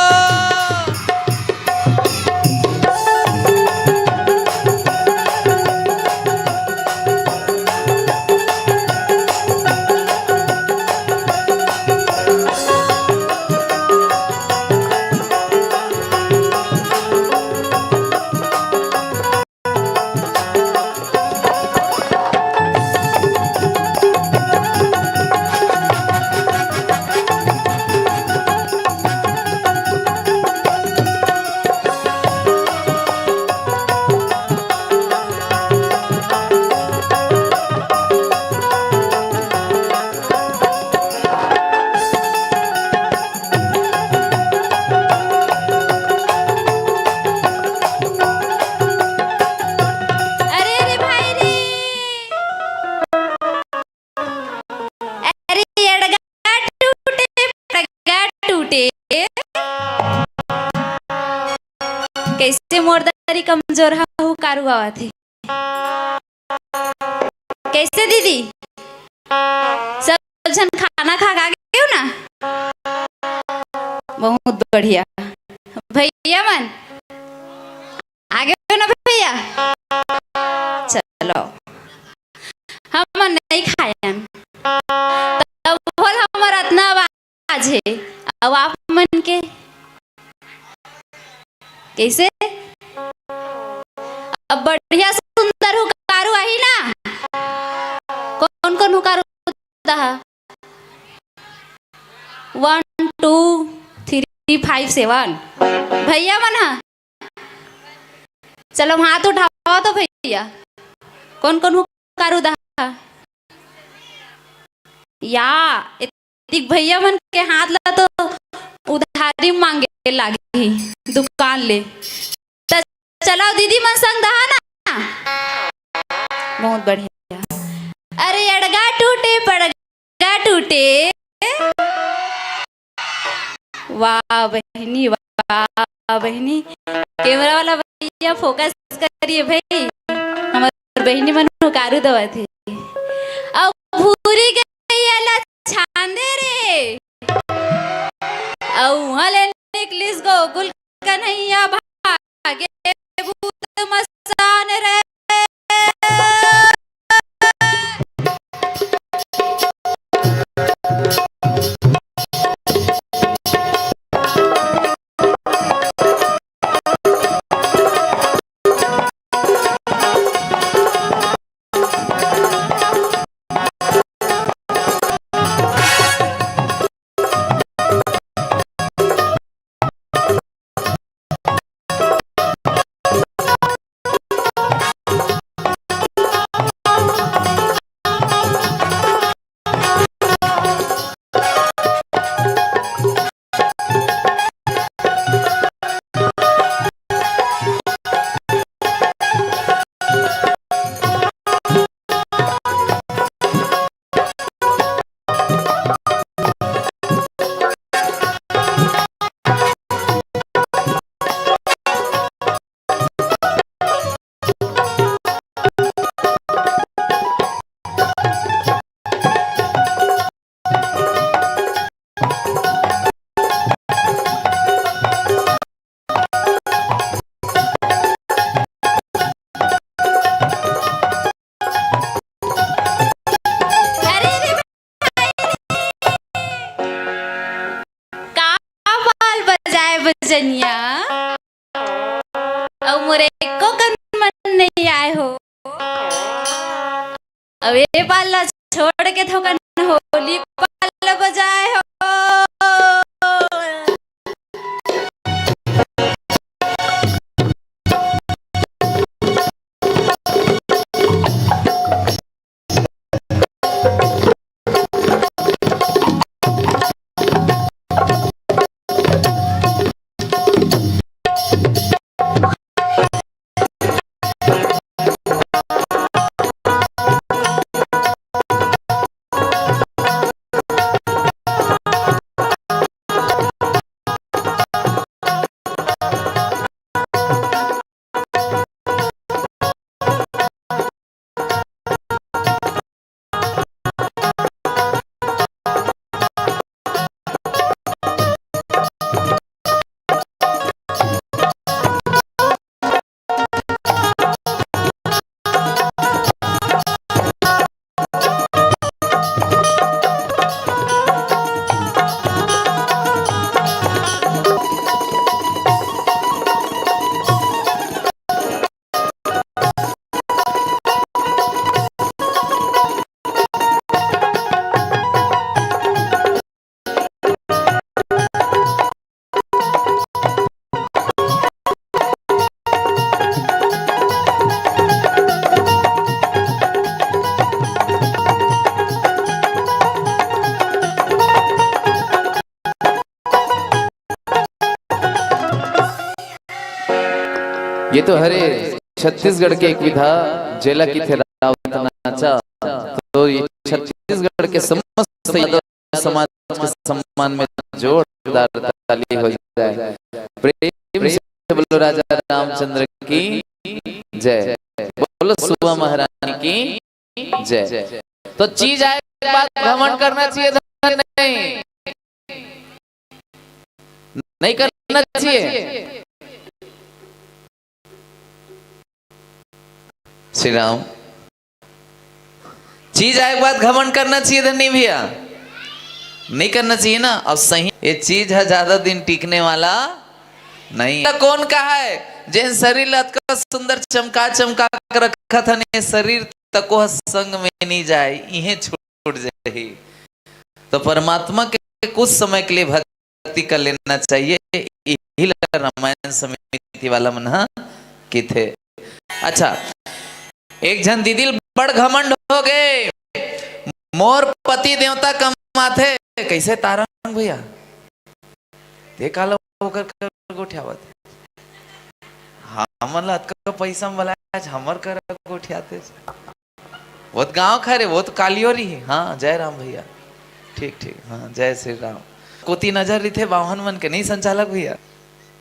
अरे, अरे भाई रे, अरे एड़गा टूटे, पड़गा टूटे, कैसे मोर दारी कमजोर हा हुकारू आवत हे। कैसे दीदी? सब झन खाना खा के आ गए हो ना? बहुत बढ़िया। भैया मन आ गए हो ना भैया? चलो, हम मन नहीं खायन। तब बोल हमर अतना आज हे, अउ आप मन के कैसे? अब बढ़िया सुंदर हुकारू आही ना? कौन कौन हुकारू दहा? One, two, three, five, seven। भैया मन हा, चलो हाथ उठाओ तो भैया, कौन कौन हुकारू दहा? या, इतिक भैया मन के हाथ ला तो उधारी मांगे लागही दुकान ले। त चलो दीदी मन संग दहा ना। बहुत बढ़िया। अरे एड़गा टूटे पड़गा टूटे। वाह बहिनी, वाह बहिनी। कैमरा वाला भैया focus करिए भाई, हमर बहिनी मन हुकारू दवत हे। अउ भूरी गैया ला छांदे रे, अउ उहाँ ले निकलिस गोकुल कन्हैया भागे भूत मसान रे। जनिया, अउ मोरे एको कन मन नइ आए हो। अब ए बार ला छोड़ के थोकन होली पाल बजाए हो। ये तो हरे छत्तीसगढ़ के एक विधा, जेला किथे रावत नाचा। तो ये छत्तीसगढ़ के समस्त यादव समाज के सम्मान में जोरदार ताली हो जाए। प्रेम से बोलो राजा रामचंद्र की जय, बोलो सुआ महारानी की जय। तो चीज आए के बाद घमंड करना चाहिए, धन नहीं, नहीं करना चाहिए। श्री राम, चीज आए के बाद घमंड करना चाहिए, धन नहीं भैया, नहीं करना चाहिए ना। अब सही, ये चीज है ज्यादा दिन टिकने वाला नहीं। तो कौन कहा है, जेन शरीर ला अतका सुंदर चमका चमका के रखत हन, ये शरीर तको ह संग में नहीं जाए, इहें छूट जाही। तो परमात्मा के कुछ समय के लिए भक्ति कर लेना चाहिए। यही ला रामायण समिति वाला मन ह किथे। अच्छा, एक झन दीदी ल बड़ घमंड हो गए, मोर पति देवता कमाथे। कैसे तारंग भैया? ते काला ओकर कर गोठियावत? हमन ला अतका पैसा में बलाए, आज हमर कर गोठियाते। वो तो गाँव खा रे, वो तो कालियोरी है। हाँ, जय राम भैया। ठीक, ठीक। हाँ, जय श्री राम। कोती नजर रिथे बावन मन के, नहीं संचालक भैया?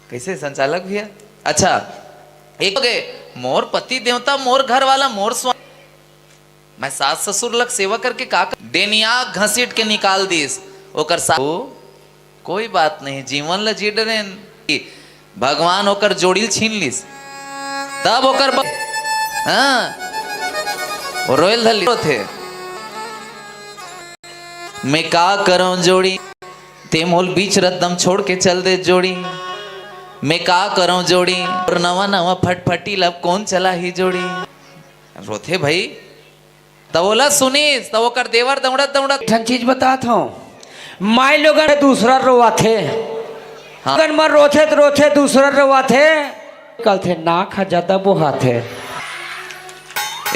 कैसे संचालक भैया? अच्छा, एक हो गए, मोर पति देवता, मोर घर वाला, मोर स्वामी। मैं सास ससुर लग सेवा करके का कर-, डेनिया घसीट के निकाल दीस। ओकर सा-, ओ, कोई बात नहीं, जीवन ल जी डरेन। भगवान ओकर जोड़ी ल छीन लिस। तब ओकर ब-, हाँ, वो रोयल धर लिस। मैं का करंव जोड़ी, ते मोल बीच रद्दम छोड़ के चल दे जोड़ी। मैं का करंव जोड़ी, और नवा नवा फटफटी लब कौन चला ही जोड़ी। रोथे भाई, त ओला सुनिस, त ओकर देवर दौड़त दौड़त एक ठन चीज बतात हंव, माई लोगन दूसरा रोवाथे। हाँ। लोगन मन रोथे त रोथे, दूसरा रोवाथे। कलथे नाक ह जादा बोहाथे।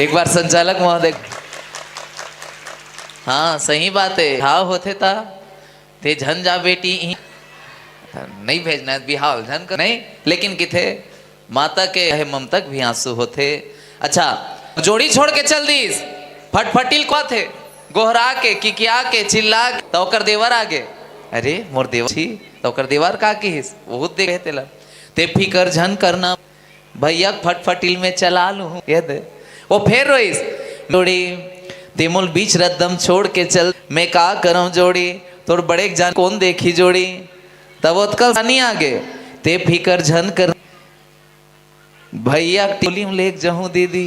एक बार संचालक महोदय, हाँ, सही बात है, घाव होथे ता ते झन जा बेटी, इहीं नहीं भेजना है, बिहाव झन कर, नहीं, लेकिन किथे माता के हे ममता के भी आंसू होथे। अच्छा, जोड़ी छोड़ के चल दीस, फटफटिल को थे, गोहरा के, किकिया के, चिल्ला के, त ओकर देवर आगे। अरे, मोर देवर छी, त ओकर देवर का किहिस? बहुत देखे तेला। ते फिकर झन करना, भैया फटफटिल में चला लूं। ये दे। वो फेर रोइस, जोड़ी, ते मोल बीच रद्दम छोड़ के चल, मैं का करंव जोड़ी, तोर बड़े जान कौन देखी जोड़ी। तब ओतकल सानी आगे, ते फिकर झन कर, भैया टोली में लेके जाहूं दीदी।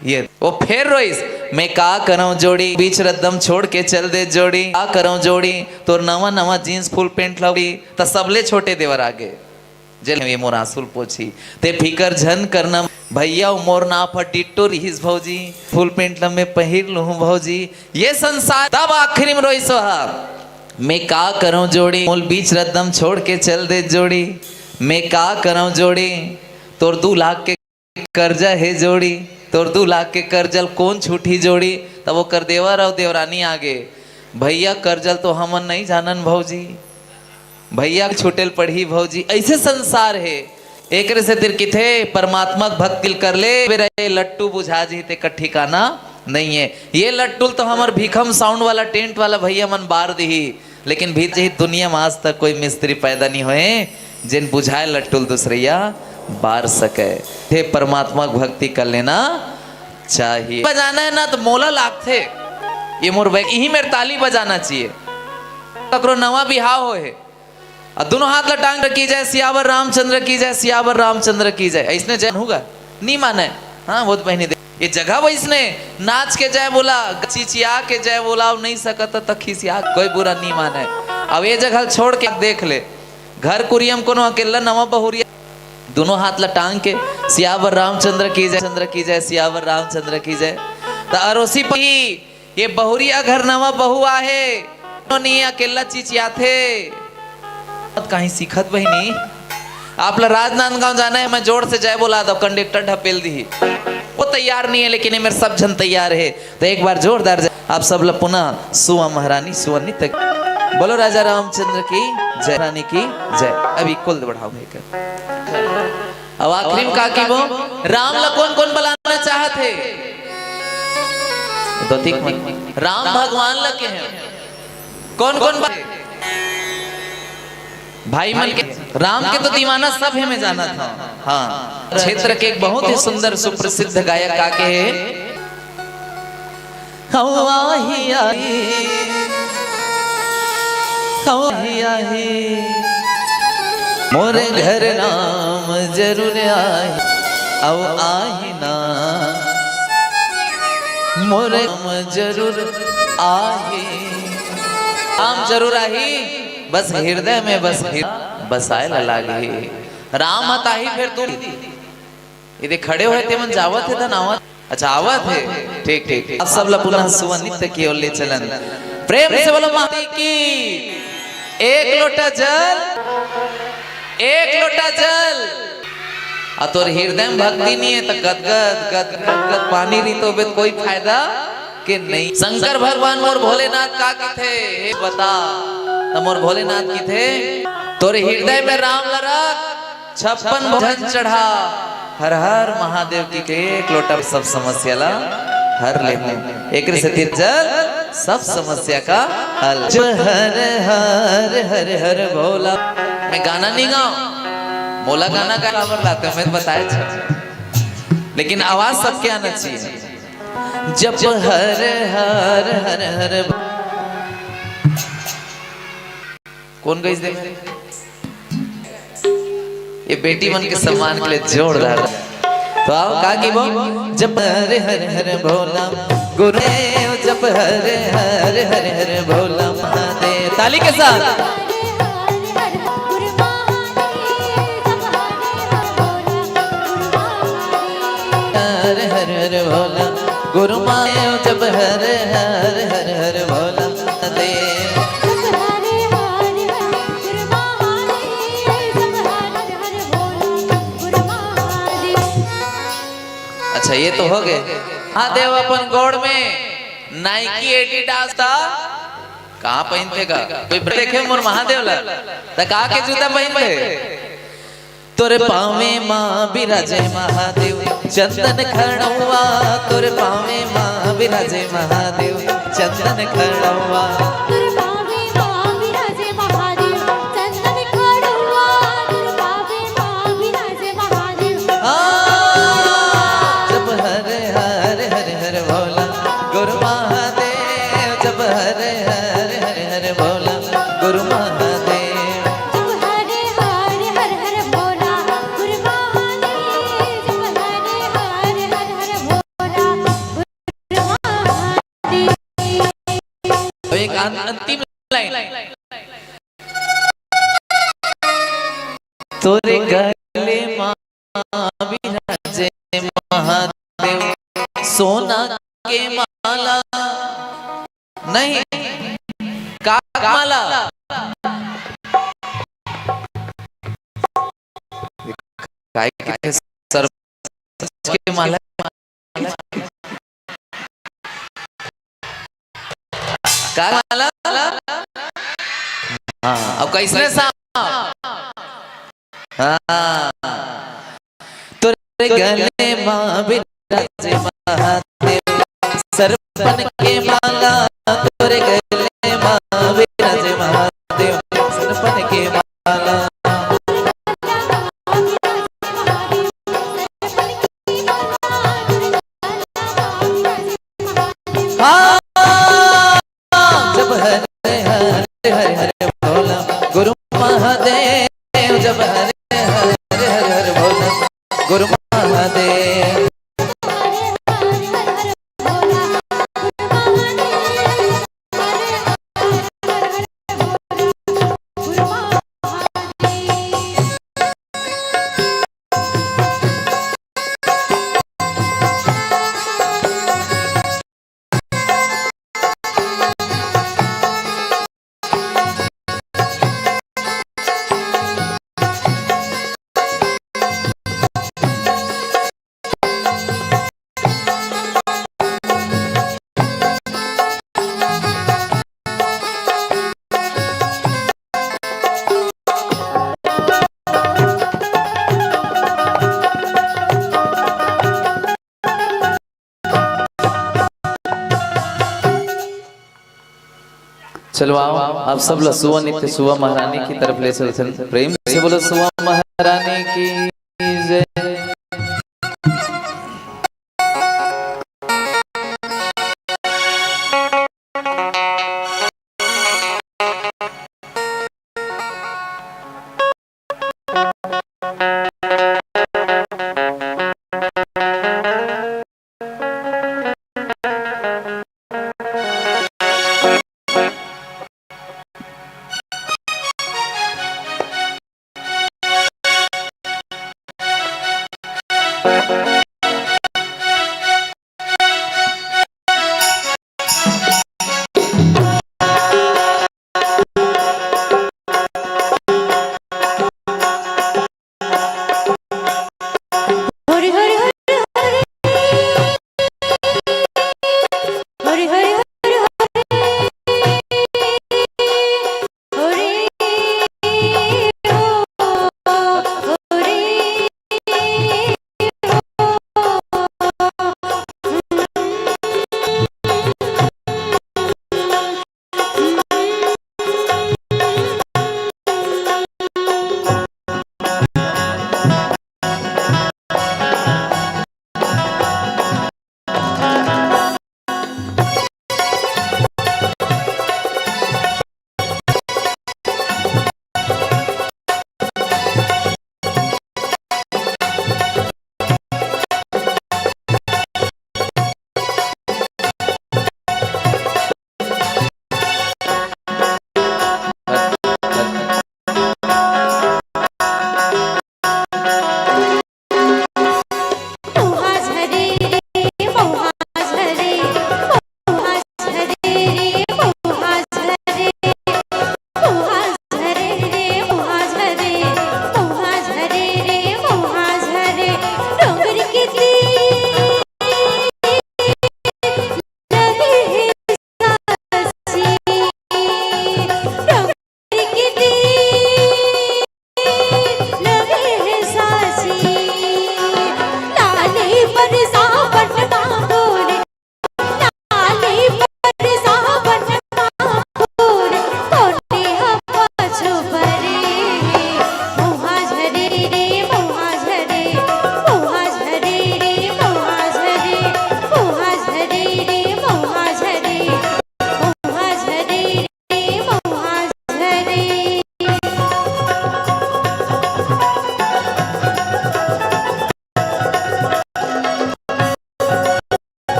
ये वो फेर रोइस, मैं का करंव जोड़ी, बीच रद्दम छोड़ के चल दे जोड़ी, का करंव जोड़ी, तोर नवा नवा जींस फुल पैंट लौड़ी, त सबले छोटे देवर आगे। जेल में ये मोर आंसू ल पोछी। ते फिकर झन करना भैया, मोर नाप ह डिट्टो रिहिस भौजी, फुल पेंट ल मैं पहिर लूहूं भौजी। ये संसार तब आखिरी में रोइस हा, मैं का करंव जोड़ी, मोल बीच रद्दम छोड़ के चल दे जोड़ी, मैं का करंव जोड़ी, तोर दू लाख के करजा हे जोड़ी, तोर दू लाख के करजा ल कोन छूटही जोड़ी। तब ओकर देवर अउ देवरानी आगे, भैया करजा ल तो हमन नइ जानन भौजी, भैया छूटे ल पड़ही भौजी, अइसे संसार हे। एकरे सेती कहिथे परमात्मा के भक्ति ल कर ले, बेरा ये लट्टू बुझा जही तेकर ठिकाना नइ हे। ये लट्टू ल तो हमर भीखम साउंड वाला टेंट वाला भैया मन बार दिही, लेकिन भीतर जही दुनिया में आज तक कोई मिस्त्री पैदा नइ होए जेन बुझाए लट्टू ल दूसरइया बार सके। हे परमात्मा के भक्ति कर लेना चाहिए। बजाना हे ना तो मोला लागथे, ये मोर बैग, इही मेर ताली बजाना चाहिए। ककरो नवा बिहाव होए हे, अउ दुनों हाथ ल टांग रखी जाए, सियावर रामचंद्र की जय, सियावर रामचंद्र की जय। अइसने जय होगा, नइ माने। हाँ, वो तो बहिनी दे, ये जगह वइसने, नाच के जय बोला, चिचिया के जय बोला, अउ नइ सकत त खिसिया, कोई बुरा नइ माने। अब ये जगह ल छोड़ के देख ले, घर कुरिया म कोनो अकेल्ला नवा बहुरिया, दुनों हाथ ल टांग के, सियावर रामचंद्र की जय, चंद्र की जय, सियावर रामचंद्र की जय। त अरोसी पही ये बहुरिया घर नवा बहू आहे, नोनी अकेल्ला चिचियाथे। मत कहीं सीखत बहिनी, आप ला राजनांदगांव जाना हे, मैं जोर से जय बोला दो, कंडक्टर ढपेल दिही। वो तैयार नइ हे, लेकिन ये मेर सब झन तैयार हे। त एक बार जोरदार जय, आप सब ला पुनः सुआ महारानी, सुआ नृत्य। बोलो राजा रामचंद्र की जय, रानी की जय। अभी कुल बढ़ाओ भाई कर। अब आखिरी में का कहिबो, राम ला कोन कोन बलाना चाहत हे? दो तीन मन। राम भगवान ला कहे, कोन कोन बा-, भाई मन के, राम के तो दीवाना सब हे, मैं जानत हंव। हाँ, क्षेत्र के एक बहुत ही सुंदर सुप्रसिद्ध गायक का कहे, हवा ही आई, हवा ही आई, मोर घर राम जरूर आही, अउ आही ना, मोर राम जरूर आही, राम जरूर आही, बस हृदय में बस हृ-, बसाए ला लागही। राम ह त आही फेर तू। ये दे खड़े होए ते मन जावत हे त नावत। अच्छा, आवत हे। ठीक, ठीक, ठीक। आप सब ला पुनः सुआ नृत्य की ओर ले चलन। प्रेम से बोलो माता की। एक लोटा जल, एक लोटा जल। अउ तोर हृदय में भक्ति नइ हे त गदगद, गदगद, गदगद पानी रितोबे त कोई फायदा के नइ। शंकर भगवान मोर भोलेनाथ का कथे, हे बता। त मोर भोलेनाथ कथे, तोर हृदय में राम ला रख, छप्पन भोजन चढ़ा, हर हर महादेव की एक लोटा सब समस्या ला हर लेहूं। एकरे सेती जल सब समस्या का हल। जप हर हर हर हर भोला। मैं गाना नइ गांव, मोला गाना गाय काबर लाते, मैं बताए छ। लेकिन आवाज सबके आना चाहिए। जप हर हर हर हर। कोन गाइस दे? ये बेटी मन के सम्मान के लिए जोरदार। तो आओ, का कहिबो? जप हर हर हर भोला, गुरुदेव जप हर हर हर हर भोला महादेव। ताली के साथ। हर हर हर भोला, गुरु महादेव जप हर हर हर हर भोला महादेव। अच्छा, ये तो हो गए। महादेव अपन गोड़ में Nike Adidas था, कहाँ पहनथे का? कोई देखे मोर महादेव ला, त का के जूता पहनथे? तोरे पाँवे मा बिराजे महादेव चंदन खड़ौआ, तोरे पाँवे मा बिराजे महादेव चंदन खड़ौआ। तोरे पाँवे मा बिराजे महादेव चंदन खड़ौआ, तोरे पाँवे मा बिराजे महादेव। आ, जप हर हर हर हर भोला गुरु महादेव, जप हर हर हर हर भोला गुरु महादेव। जप हर हर हर हर भोला गुरु महादेव, जप हर हर हर हर भोला गुरु महादेव। एक अं-, अंतिम लाइन। तोरे गले मा विराजे महादेव, सोना के माला। नहीं, का माला? काय के सरपंच के माला? का माला? हाँ, अब कैसने साहब? हाँ। तोरे गले मा विराजे महादेव, सरपन के माला। तोरे गले मा विराजे महादेव, सरपन के माला। हाँ, जब हरे हरे हरे हरे बोला गुरु महादेव, जब हरे हरे हरे हरे बोला गुरु महादेव। चलो आओ, आप सब ला सुवा नृत्य सुवा महारानी की तरफ ले चलथन। प्रेम से बोलो सुवा महारानी की जय।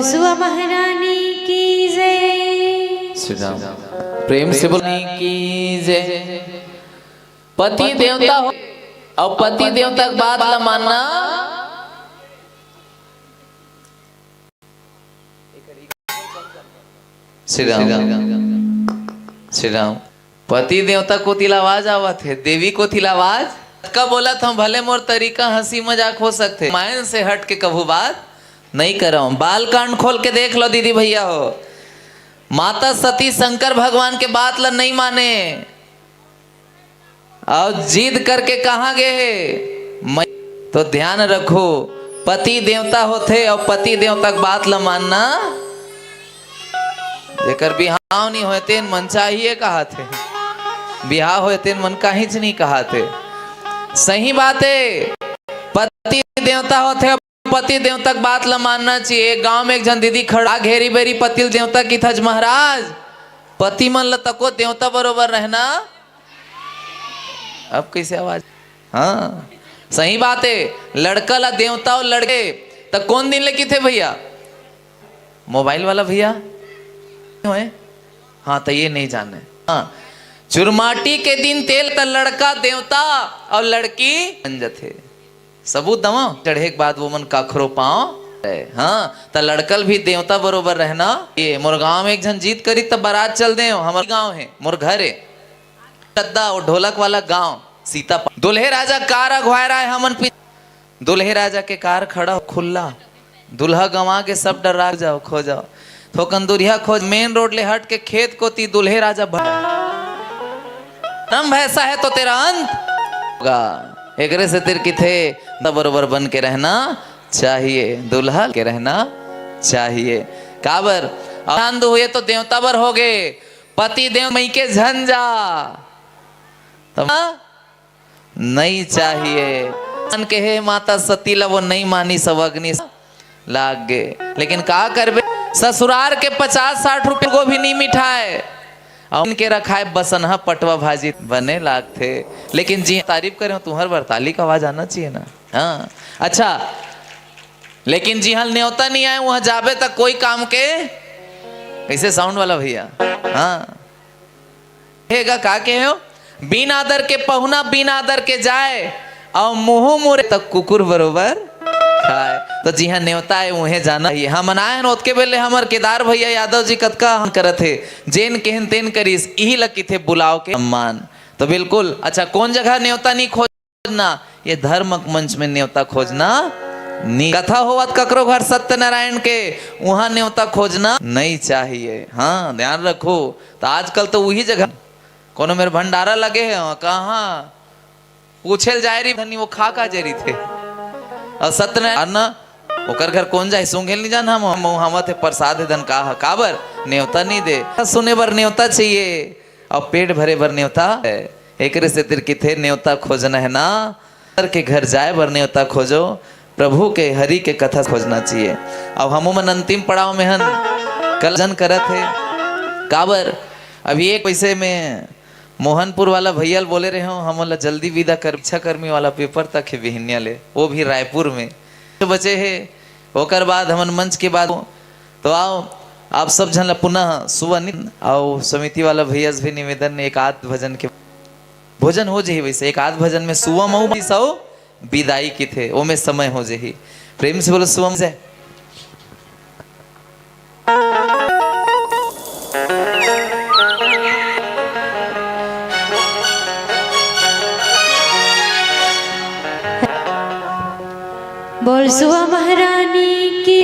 सुआ महारानी की जय। श्री राम। प्रेम से बोल की जय। पति देवता हो अउ पति देवता के बात ल मानना। श्री राम। श्री राम। पति देवता कोति ल आवाज आवत हे, देवी कोति ल आवाज। कब बोलत हंव, भले मोर तरीका हंसी मजाक हो सकथे, मायन से हट के कभू बात नइ करंव। बाल कांड खोल के देख लो दीदी भैया हो, माता सती शंकर भगवान के बात ल नइ माने अउ जिद करके कहाँ गे हे? मैं तो ध्यान रखो, पति देवता होथे अउ पति देवता के बात ल मानना। जेकर बिहाव नइ होय तेन मन चाहिए कहाथे, बिहाव होय तेन मन काहीच नइ कहाथे। सही बात हे, पति देवता होथे, पति देवता के बात ल मानना चाहिए। एक गांव में एक झन दीदी खड़ा घेरी बेरी पति ल देवता किथच, महाराज पति मन ल तको, देवता बरोबर रहना। अब कैसे आवाज? हाँ, सही बात हे। लड़का ला देवता अउ लड़के त कोन दिन ले किथे भैया? मोबाइल वाला भैया होय? हाँ, त ये नइ जाने। हाँ, चुरमाटी के दिन तेल त लड़का देवता अउ लड़की बन जथे। सबूत दवा चढ़े के बाद वो मन काखरो पाँव। हाँ, त लड़कल भी देवता बरोबर रहना। ये मोर गांव में एक झन जीत करी त बारात चल दे, हमर गांव हे, मोर घर हे। टद्दा, वो ढोलक वाला गांव, सीता पा-, दुल्हे राजा कार अघवाए रहा है, हमन पी-, दुल्हे राजा के कार खड़ा हो खुल्ला, दूल्हा गंवा के सब डर्रा जाव, खो जाव। थोकन दुरिहा खोज, मेन रोड ले हट के खेत कोती दुल्हे राजा भ-, "प्रारंभ ऐसा है तो तेरा अंत होगा।" एकरे सेती किथे, त बरोबर बन के रहना चाहिए, दूल्हा के रहना चाहिए। काबर? अंध हुए तो देवता बर हो गे, पति देव मइके झन जा। तब नइ चाहिए। मन के हे माता सती ला वो नइ मानिस, अउ अग्नि लाग गे। लेकिन का करबे, ससुरार के पचास साठ रुपये को भी नइ मिठाय, अउ उनके रखाय बसनहा पटवा भाजी बने लागथे। लेकिन जी तारीफ करे हो, तुम्हर बर ताली का आवाज आना चाहिए ना। हाँ, अच्छा, लेकिन जिहां नेवता नइ आय, वहां जाबे त कोई काम के। कैसे साउंड वाला भैया? हाँ, हे गा, का कहे हो? बिन आदर के पहुना, बिन आदर के जाय, अउ मुंहू मुरे त कुकुर बरोबर खाय। त जिहां नेवता हे, उहें जाना हे। हमन आए हन, ओतके बेले हमर केदार भैया यादव जी कतका हन करत हे, जेन केहन तेन करिस, इही ल किथे बुलाव के सम्मान। त बिल्कुल, अच्छा, कोन जगह नेवता नइ खोजना? ये धर्मक मंच में नेवता खोजना नइ। कथा होवत ककरो घर सत्यनारायण के, उहां नेवता खोजना नइ चाहिए। हाँ, ध्यान रखो। त आजकल त उही जगह कोनो मेर भंडारा लगे हे, कहाँ पूछे ल जाय रही, धनी वो खा का जे रहिथे। अउ सत्यनारायण, अन्न, ओकर घर कोन जाय, सूंघे ल नइ जान हम, हम, हम थे प्रसाद हे धन का ह, काबर? नेवता नइ दे। सुने बर नेवता चाहिए, अउ पेट भरे बर नेवता हे। एकरे सेती किथे नेवता खोजना हे ना, के घर जाय बर नेवता खोजो, प्रभु के, हरि के कथा खोजना चाहिए। अब हमू मन अंतिम पड़ाव में हन, कल जन करत हे। काबर? अभी एक पैसे में मोहनपुर वाला भैया ल बोले रहे हो, हमन ला जल्दी विदा कर, इच्छा कर्मी वाला पेपर तक हे बिहनिया ले, वो भी रायपुर में। जो बचे हे, ओकर बाद हमन मंच के बाद, तो आओ, आप सब झन ला पुनः सुबह निंद, अउ समिति वाला भैया से भी निवेदन, एक आध भजन के भोजन हो जही, वैसे एक आध भजन में सुबह मऊ सौ विदाई किथे, ओमे समय हो जही। प्रेम से बोलो, सुबह से। बोल सुआ महारानी की।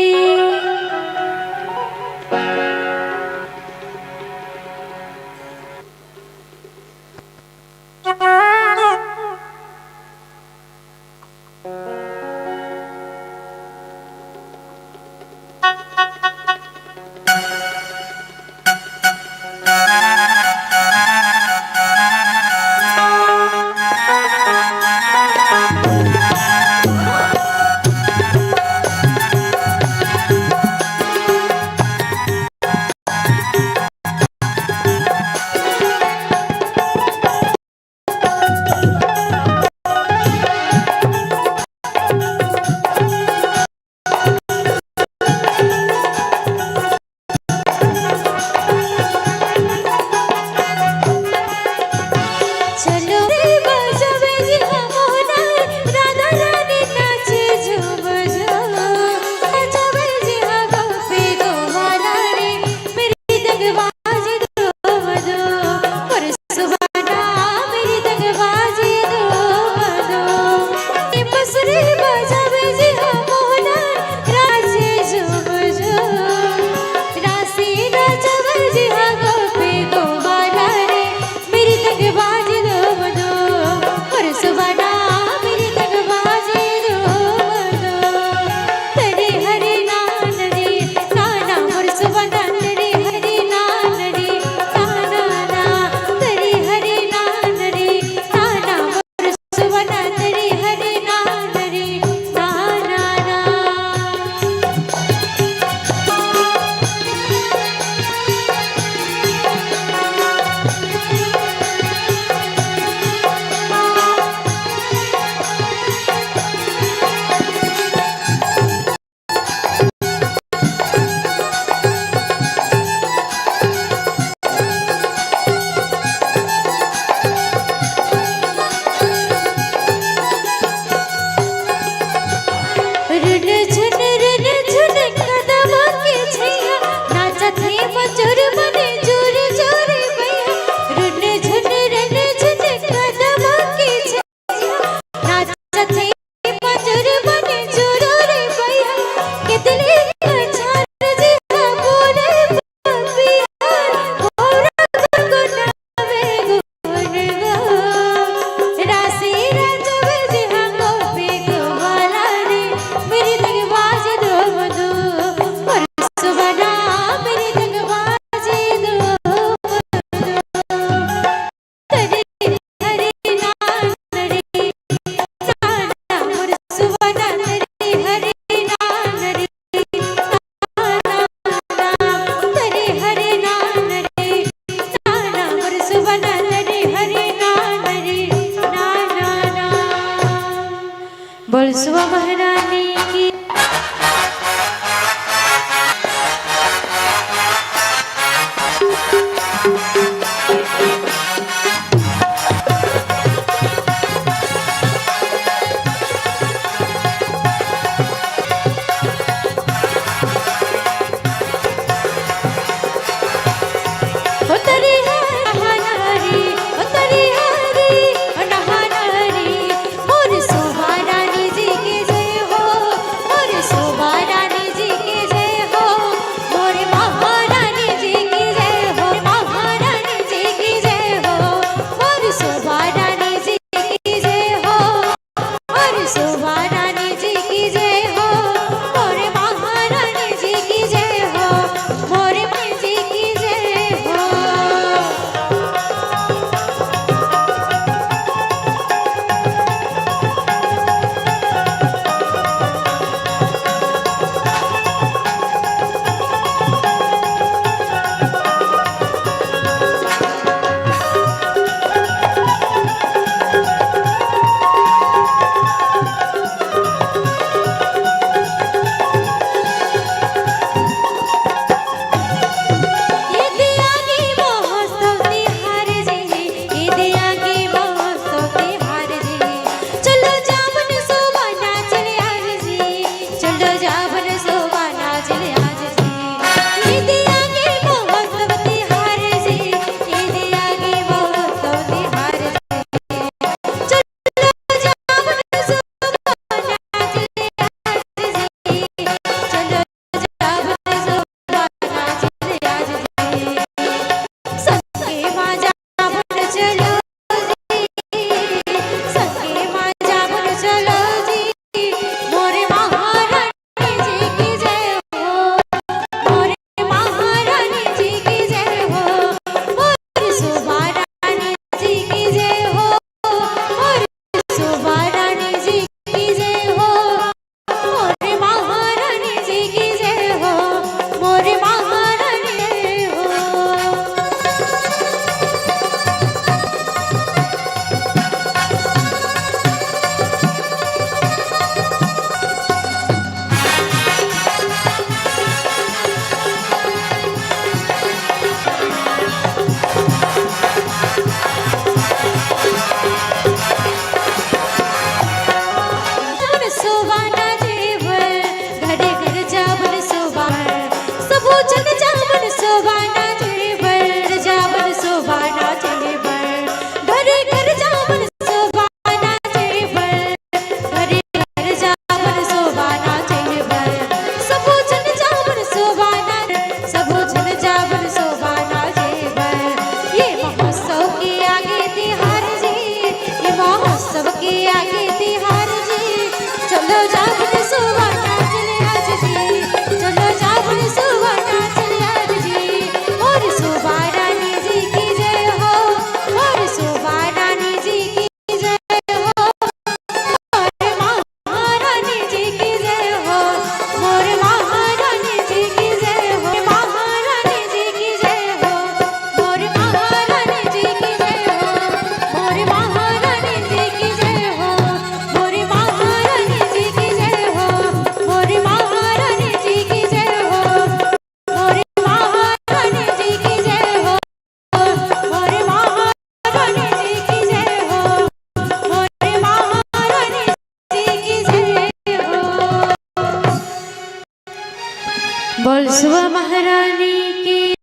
बसवा महारानी की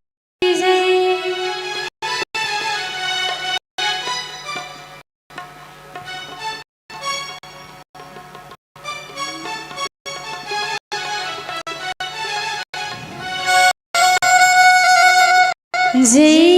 जय। जय